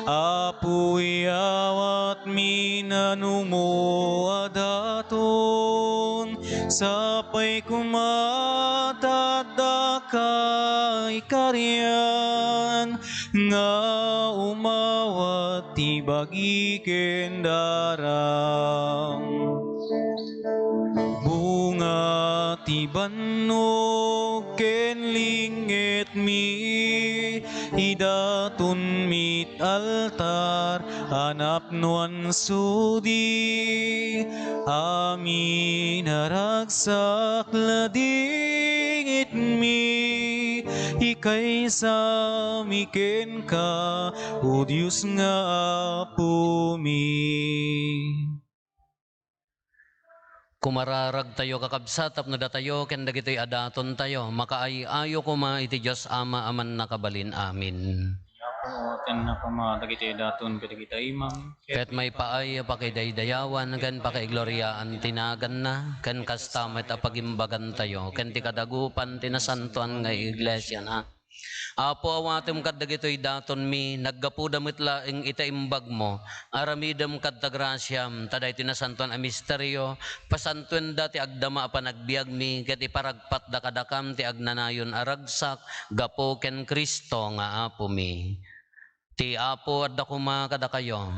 Apo, iyawatmi nanumo a daton, sapay koma ta addaka ikarian nga umawat ti bagi ken daram. Bunga ti bannog ken ling-itmi, idaton mit altar a napnoan sudi. Amin a ragsak ladingitmi, ikaysami kenka, O Dios nga Apomi. Kumararagtayo, kakabsat, tapno datayo ken dagitoy a datontayo makaay-ayo koma iti Dios Ama a Mannakabalin. Amin. Apo, awatennak koma dagitoy a daton kadagita imam, ket maipaay a pakidaydayawan ken pakaigloriaan ti naganna, ken kasta met a pagimbagantayo ken ti kadagupan ti nasantoan nga iglesiana. Apo, awatem kad dagitoy datonmi, naggapuda met laeng iti imbagmo. Aramidem kad ta grasiam, ta daytoy nasantoan a misterio, pasantuenda ti agdama a panagbiagmi, ket iparagpatda kadakam ti agnanayon a ragsak gapu ken Cristo nga Apomi. Ti Apo adda koma kadakayo.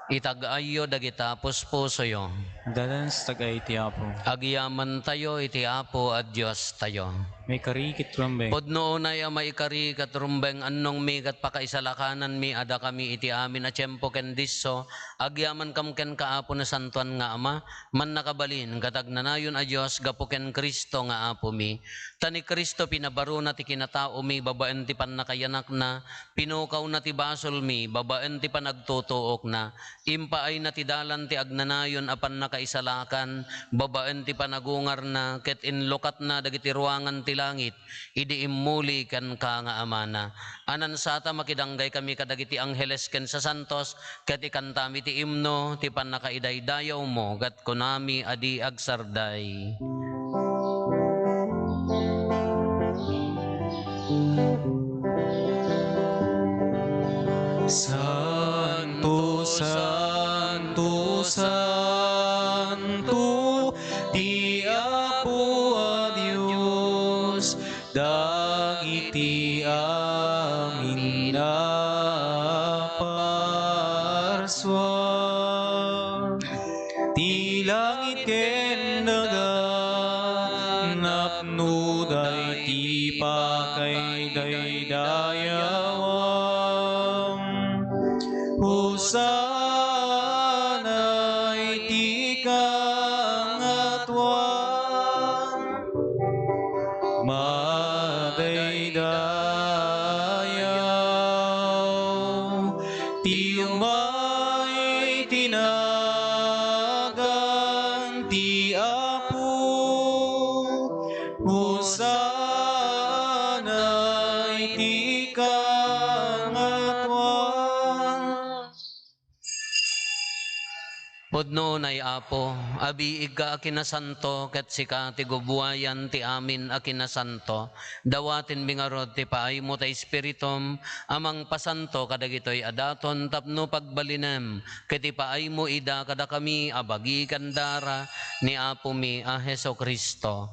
Itag-ayyo dagita puspusoyo. Dadan sa tag-ay ti Apo. Agyamantayo iti Apo a Diostayo. Maikari ket rumbeng. Pudno unay a maikari ket rumbeng, annongmi ket pakaisalakananmi a dakami iti amin a tiempo ken disso, agyamankam kenka, Apo, nasantoan nga Ama, mannakabalin ket agnanayon a Dios gapu ken Cristo nga Apomi. Ta ni Cristo pinabarona ti kinataomi babaen ti pannakayanakna, pinukawna ti basolmi babaen ti panagtutuokna, impaayna ti dalan ti agnanayon a pannakaisalakan babaen ti panagungarna, ket inlukatna dagiti ruangan ti langit idi immuli kenka nga Amana. Anansata, makidanggay kami kadagiti angheles ken sasantos, ket ikantami ti imno ti pannakaidaydayawmo, ket kunami a di agsarday. Santo, santo, santo, ti Apo a Dios, dagiti amin a parsua. Ti langit ken daga, napnoda iti pakaidaydayawan. Hosanna iti kangatoan. Madaydayaw ti umay ti nagan ti Apo. Hosanna iti kangatoan. Pudno unay, Apo, abiigka a kinasanto, ket sika ti gubuayan ti amin a kinasanto. Dawatenmi ngarud ti paaymo ta Espiritum a mangpasanto kadagitoy a daton tapno pagbalinem ket ipaaymo ida kadakami a bagi ken dara ni Apomi a Jesu-Cristo.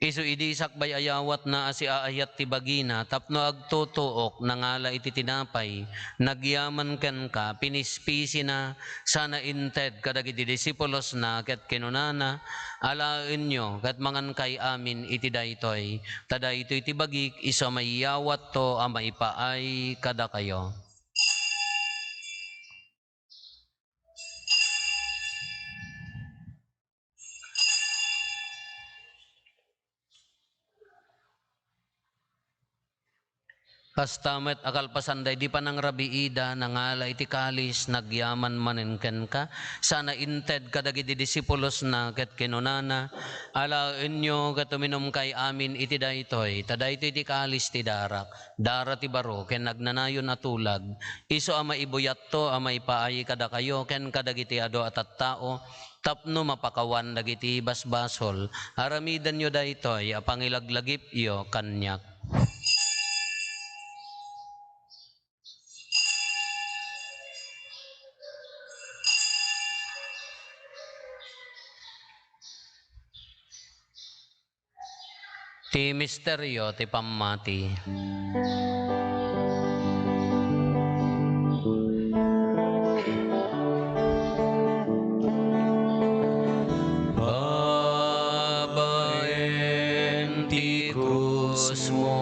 Isu idi sakbay a yawatna a siaayat ti bagina tapno agtutuok, nangala iti tinapay, nagyaman kenka, pinispisina, sana inted kadagiti disipulosna, ket kinunana, "Alaenyo, ket mangankay amin iti daytoy, ta daytoy ti bagik isu a mayawatto a maipaay kadakayo." Kasta met a kalpasan daydi panangrabiida, nangala iti kalis, nagyaman manen kenka, sana inted kadagiti disipulosna, ket kinunana, "Alaenyo ket uminumkay amin iti daytoy, ta daytoy ti kalis ti darak, dara ti baro ken agnanayon a tulag, isu a maibuyatto a maipaay kadakayo ken kadagiti adu a tattao, tapno mapakawan dagiti basbasol. Aramidenyo daytoy a pangilaglagipyo kaniak." Ti misterio ti pammati. Babaen ti krusmo,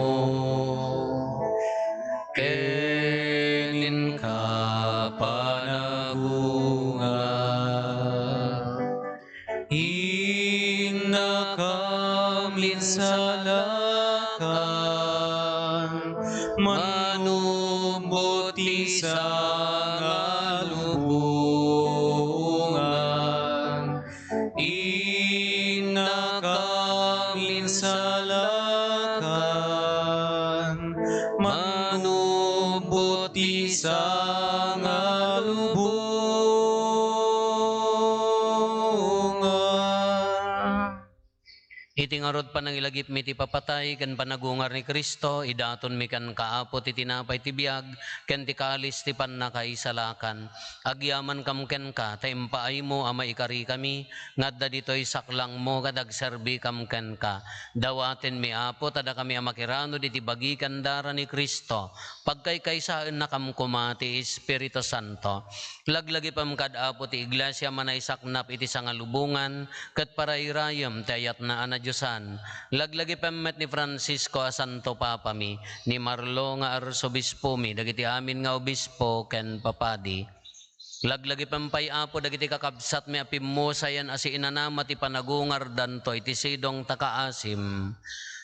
ken inka panagungar. Innakam insalakan, manubot ti sangalubongan. Innakam insalakan, manubot ti sangalubongan. Iti ngarud panangilagipmi ti papatay ken panagungar ni Cristo, idatonmi kenka, Apo, ti tinapay ti biag ken ti kalis ti pannakaisalakan. Agyamankam kenka ta impaaymo a maikarikami nga adda ditoy saklangmo ket agserbikam kenka. Dawatenmi, Apo, ta dakami a makiranod iti bagi ken dara ni Cristo, pagkaykaysaennakam koma ti Espiritu Santo. Laglagipem kad, Apo, ti Iglesia a manaysaknap iti sangalubongan ket parayrayem ti ayatna a nadiosan. Laglagipem met ni Francisco a Santo Papami, ni Marlo nga Arsobispomi, dagiti amin nga obispo ken papadi. Laglagipem pay, Apo, dagiti kakabsatmi a pimmusayen a siinanama ti panagungardanto iti sidong ta kaasim.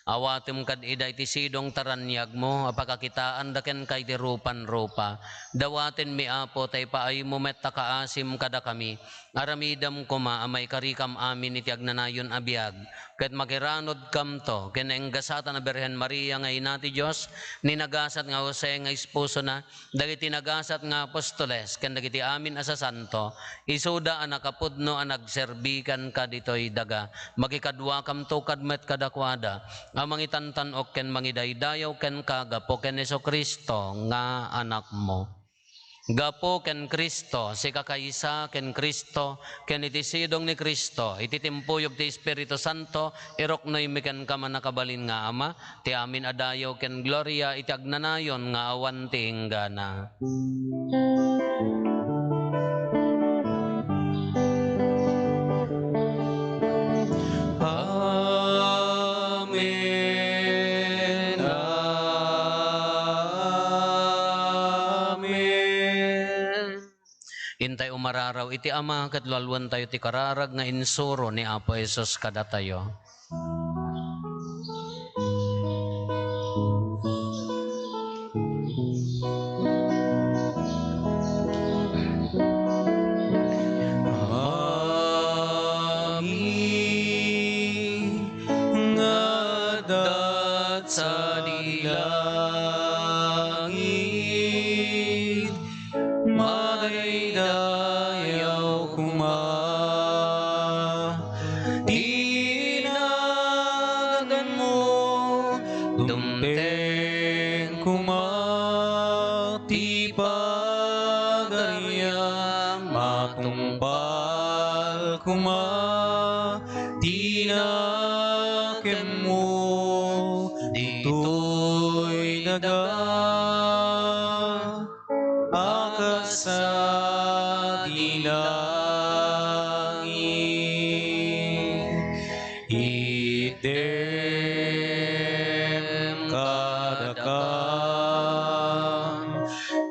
Awatem kad ida iti sidong ta raniagmo a pakakitaanda kenka iti rupan-rupa. Dawatenmi, Apo, ta ipaaymo met ta kaasim kadakami. Aramidem koma a maikarikam amin iti agnanayon a biag, ket makiranodkamto ken naenggasatan a Birhen Maria nga Ina ti Dios, ni nagasat nga Jose nga esposona, dagiti nagasat nga apostoles, ken dagiti amin a sasanto, isuda a nakapudno a nagserbi kenka ditoy daga. Makikaduakamto kad met kadakuada a mangitantan-ok ken mangidaydayaw kenka gapu ken Jesu-Cristo nga Anakmo. Gapu ken Cristo, sika kaysa ken Cristo, ken iti sidong ni Cristo, iti timpuyog ti Espiritu Santo, iruknoymi kenka, mannakabalin nga Ama, ti amin a dayaw ken gloria iti agnanayon nga awan ti inggana. Amen. Amen. Intay umararaw iti Ama ket lualuentayo ti kararag nga insuro ni Apo Jesus kadatayo. Amin. Nga adda sadi langit, madaydayaw koma ti naganmo, dumteng koma ti pagariam, matungpal koma ti nakemmo ditoy daga a kas sadi langit. Itdem kadakam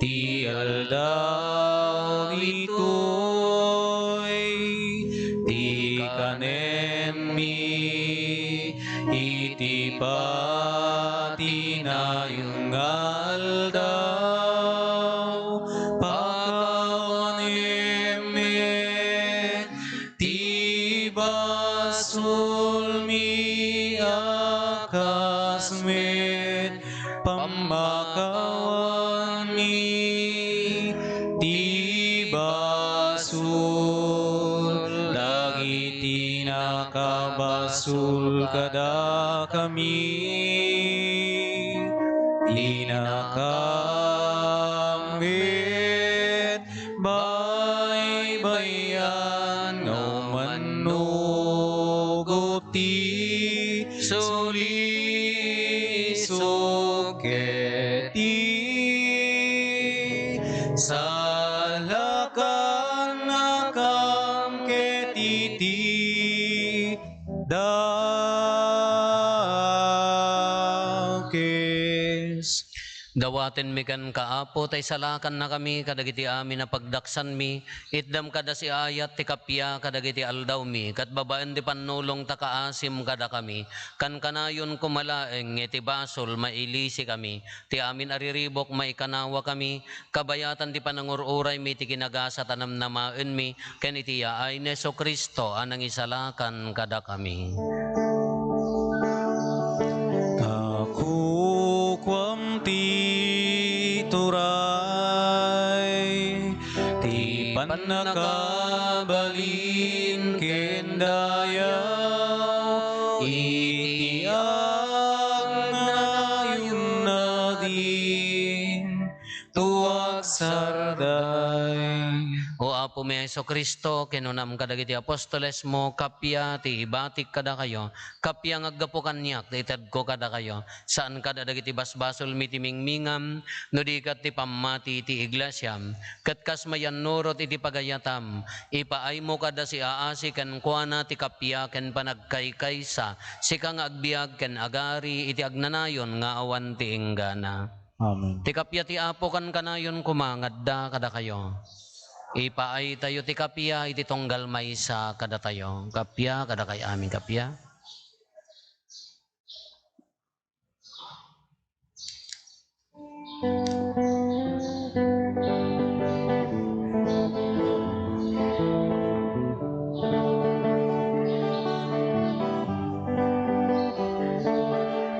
ti aldaw ditoy, ti kanenmi iti patinayon nga aldaw. Pakawanem met ti basolmi a kas met pammakawanmi ti basol dagiti nakabasol kadakami. Dinakam met baybay-an nga umannugot ti sulisog ket ti salakannakam ket iti dakes. Dawatenmi kenka, Apo, ta isalakannakami kadagiti amin a pagdaksanmi. Itdem kada siayat ti kappia kadagiti aldawmi, ket babaen ti pannulong ta kaasim kadakami. Kankanayon koma laeng nga iti basol mailisikami, ti amin a riribuk maikanawakami, kabayatan ti panangur-uraymi ti kinagasat a namnamaenmi, ken iti yaay ni Jesu-Cristo a nangisalakan kadakami. Ta kukuam ti turay, ti pannakabalin ken dayaw, Arday. O Apomi a Jesu-Cristo, kinunam kadagiti apostolesmo, kappia ti ibatik kadakayo, kappia nga aggapu kaniak ti itedko kadakayo, saan kada dagiti basbasolmi ti mingmingam, no di ket ti pammati ti iglesiam. Ket kas mayannurot iti pagayatam, ipaaymo kada siaasi kenkuana ti kappia ken panagkaykaysa, sika nga agbiag ken agari iti agnanayon nga awan ti inggana. Amen. Ti kappia ti Apo kankanayon koma nga adda kadakayo. Ipaaytayo ti kappia iti tunggal maysa kadatayo. Kappia kadakay amin, kappia.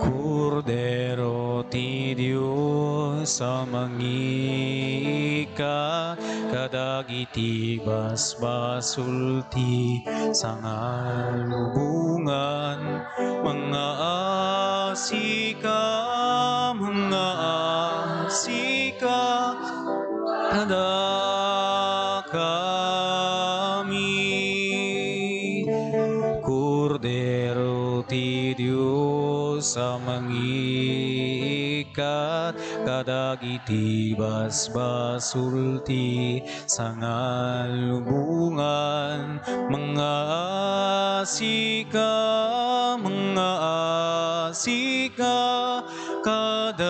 Kordero ti Dios a mangiikkat kadagiti basbasol ti sangalubongan, mangngaasika, mangngaasika kadakami. Kordero ti Dios a mangiikkat kadagiti basbasol ti sangalubongan, mangngaasika, mangngaasika kadakami.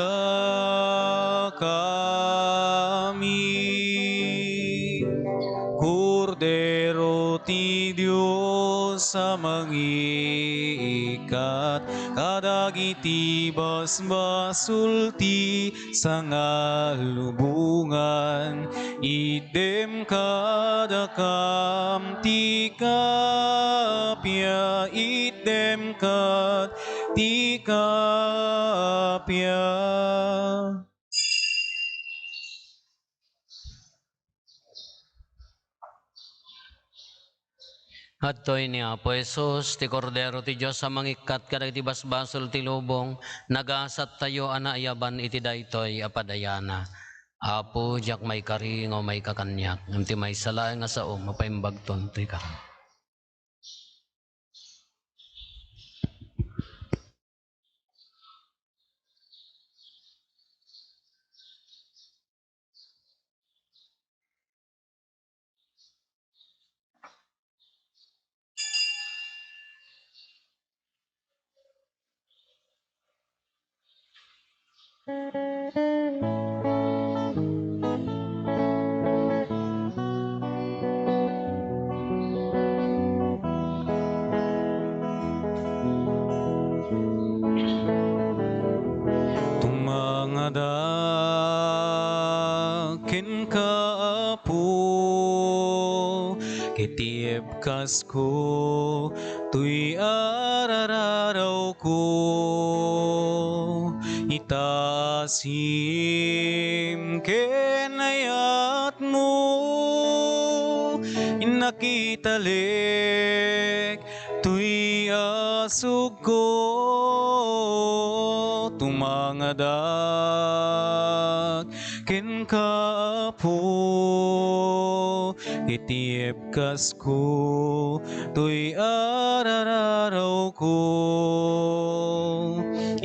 Kordero ti Dios a mangiikkat kadagiti basbasol ti sangalubongan, itdem kadakam ti kappia, itdem kad ti kappia. Adtoy ni Apo Jesus, ti Kordero ti Dios a mangikkat kadagiti basbasol ti lubong, nagasattayo a naayaban iti daytoy a padayana. Apo, diak maikari nga umayka kaniak, ngem ti maysa laeng nga sao, mapaimbagton ti ikarim. Tumangadak kenka, Apo, ket ti ebkasko toy arararawko. Itaasim ken ayatmo, innak italek toy asugko. Tumangadak kenka, Apo, iti ebkasko toy arararawko.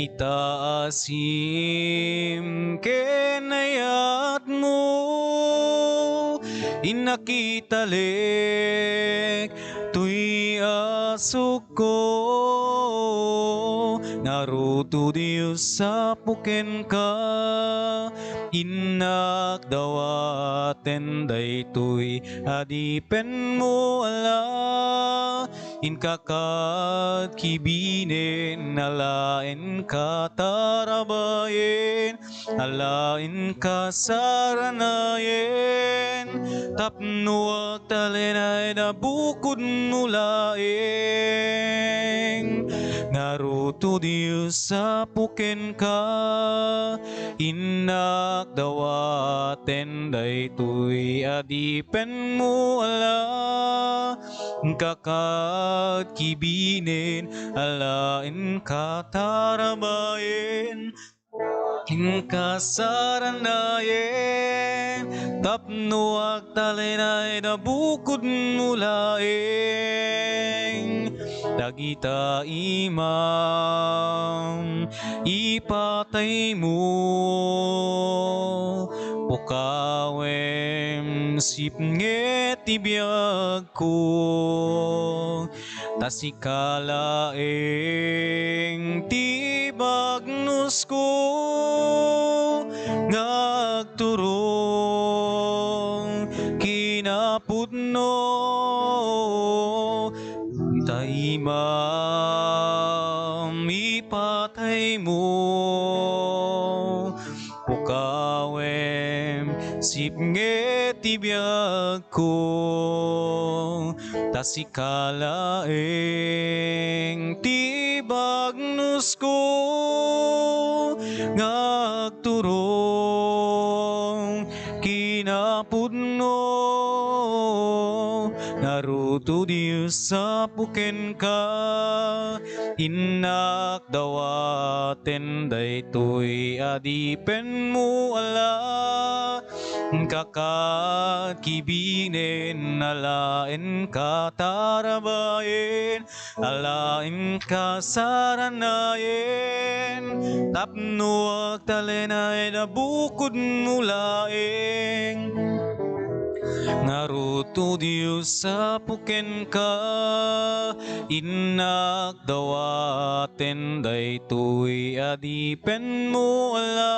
Itaasim ken ayatmo, innak italek toy asugko. Ngarud, O Dios, Apo kenka, innak dawaten daytoy adipenmo, ala, inka kad kibinen, ala, inka tarabayen, ala, inka saranayen, tapno agtalinaed a bukodmo laeng. Ngarud, O Dios, Apo kenka, innak dawaten daytoy adipenmo, ala, inka kad kibinen, ala, inka tarabayen, Inkasaranayen tapno agtalenay da bukodmo laeng dagita imam ipataymo. Pukawem sipnget ti biagko, ta sika laeng ti bagnusko nga agturong kinapudno. Ta imam ipataymo, pukawem sipnget ti biagko, ta sika laeng ti bagnusko nga agturong kinapudno. Ngarud, O Dios, apo kenka, innak dawaten daytoy adipenmo a la-, Inkaka kibinen a la inka tarabayen, a la inka saranayen, tapno agtalenay da bukodmo laeng. Ngarud, O Dios, apo kenka, innak dawaten daytoy adipenmo a la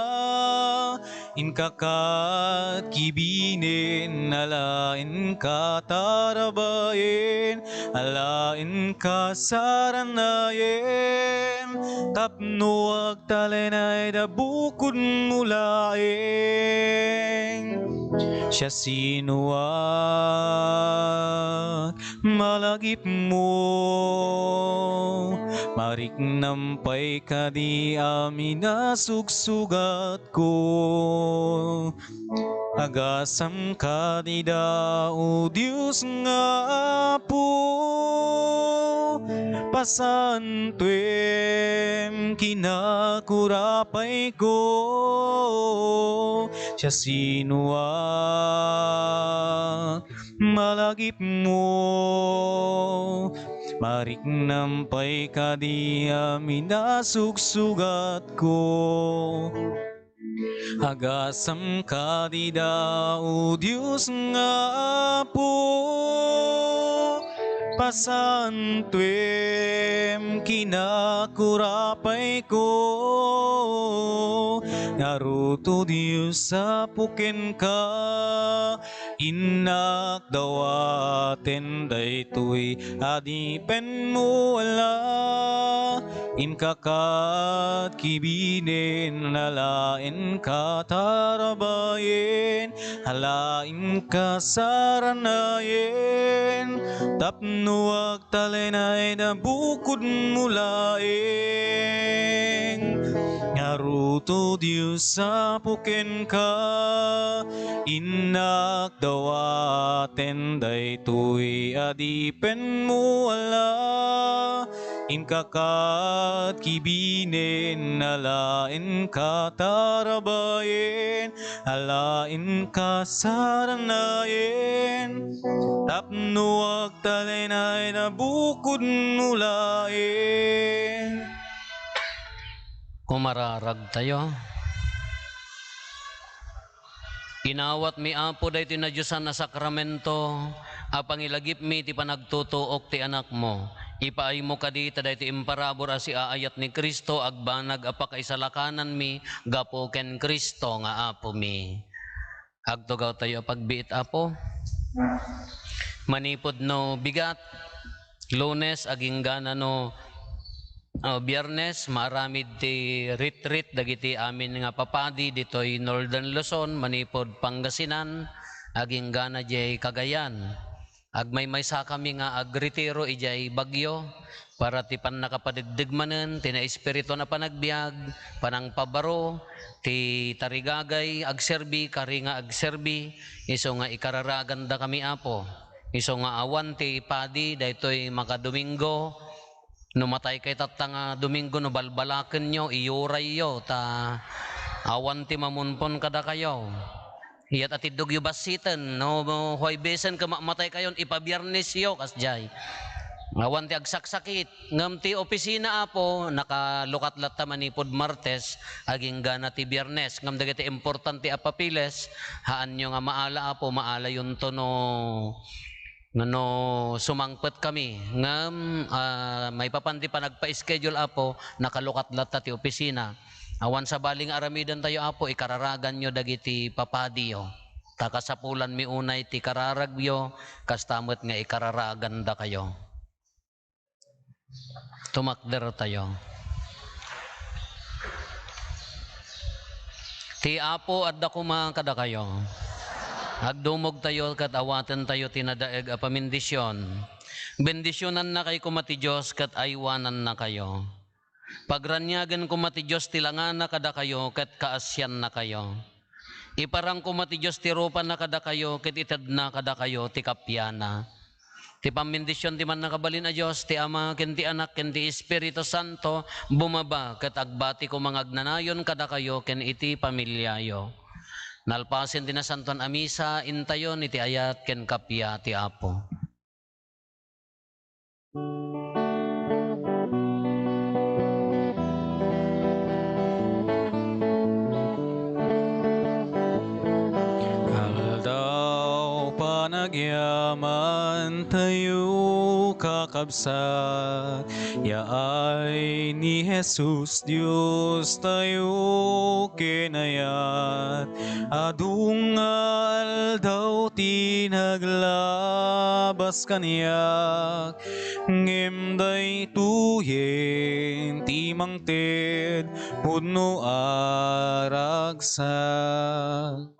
Inkaka kibinen a la inka tarabayen, a la inka saranayen, tapno agtalenay da bukodmo laeng. Siasinoak, malagipmo, mariknam pay kadi amin a sugsugatko. Agasam kadi da, O Dios nga Apo, pasantuem kinakurapayko. Siasinoak, malagipmo, mariknam pay kadi amin a sugsugatko. Agasam kadi da, O Dios nga Apo, pasantuem kinakurapayko. Ngarud, O Dios, apo kenka, innak dawaten daytoy adipenmo a la inkaka kibinen, a la inka tarabayen, a la inka saranayen, tapno agtalenay da bukodmo laeng. Ngarud, O Dios, apo kenka, innak dawaten daytoy adipenmo a la inkaka kibinen, a la inka tarabayen, a la inka saranayen, tapno agtalenay da bukodmo laeng. Umararagtayo. Inawatmi, Apo, daytoy nadiosan a sakramento a pangilagipmi ti panagtutuok ti Anakmo. Ipaaymo kadi ta daytoy imparabur a siaayat ni Cristo agbanag a pakaisalakananmi gapu ken Cristo nga Apomi. Agtugawtayo a pagbiit, Apo. Manipud no bigat, Lunes, agingga no, ah, Biyernes, maaramid ti retreat dagiti amin nga papadi ditoy Northern Luzon, manipud Pangasinan, agingga na diay Cagayan. Agmaymaysakami nga agretiro idiay Baguio para ti pannakapadegdeg manen ti naespiritu a panagbiag, panangpabaro, ti tarigagay, agserbi, kari nga agserbi, isu nga ikararagandakami, Apo. Isu nga awan ti padi daytoy makadomingo, no matay kay tatta nga Domingo, no balbalakenyo, iyurayyo, ta Awan ti mamunpon kadakayo. Iyat a tiddogyo bassiten, no, no Huwebesen ket mamataykayon, ipabiernesyo kasdiay. Awan ti agsaksakit. Ngem ti opisina, Apo, nakalukat latta manipud Martes, agingga na ti Biernes. Ngem dagiti importante a papeles, haanyo nga maala, Apo, maalayonto no, no, no sumangpetkami. Ngem, ah, maipapan ti panagpa-schedule, Apo, nakalukat latta ti opisina. Awan sabali nga aramidentayo, Apo, ikararaganyo dagiti papadiyo. Ta kasapulanmi unay ti kararagyo, kasta met nga ikararagandakayo. Tumakdertayo. Ti Apo adda koma kadakayo. Agdumogtayo ket awatentayo ti nadaeg a pamendisyon. Bendisionannakay koma ti Dios ket aywanannakayo. Pagraniagen koma ti Dios ti langana kadakayo ket kaasiannakayo. Iparang koma ti Dios ti rupana kadakayo ket itedna kadakayo ti kapiana. Ti pammendision ti Mannakabalin a Dios, ti Ama, ken ti Anak, ken ti Espiritu Santo, bumaba ket agbati koma nga agnanayon kadakayo ken iti familiayo. Nalpasen ti Nasantoan a Misa, intayon iti ayat ken kappia ti Apo. Aldaw panagyamantayo, kakabsat, yaay ni Jesus, Diostayo kinayat. Adu nga aldaw ti naglabas kaniak, ngem daytoyen ti mangted pudno a ragsak.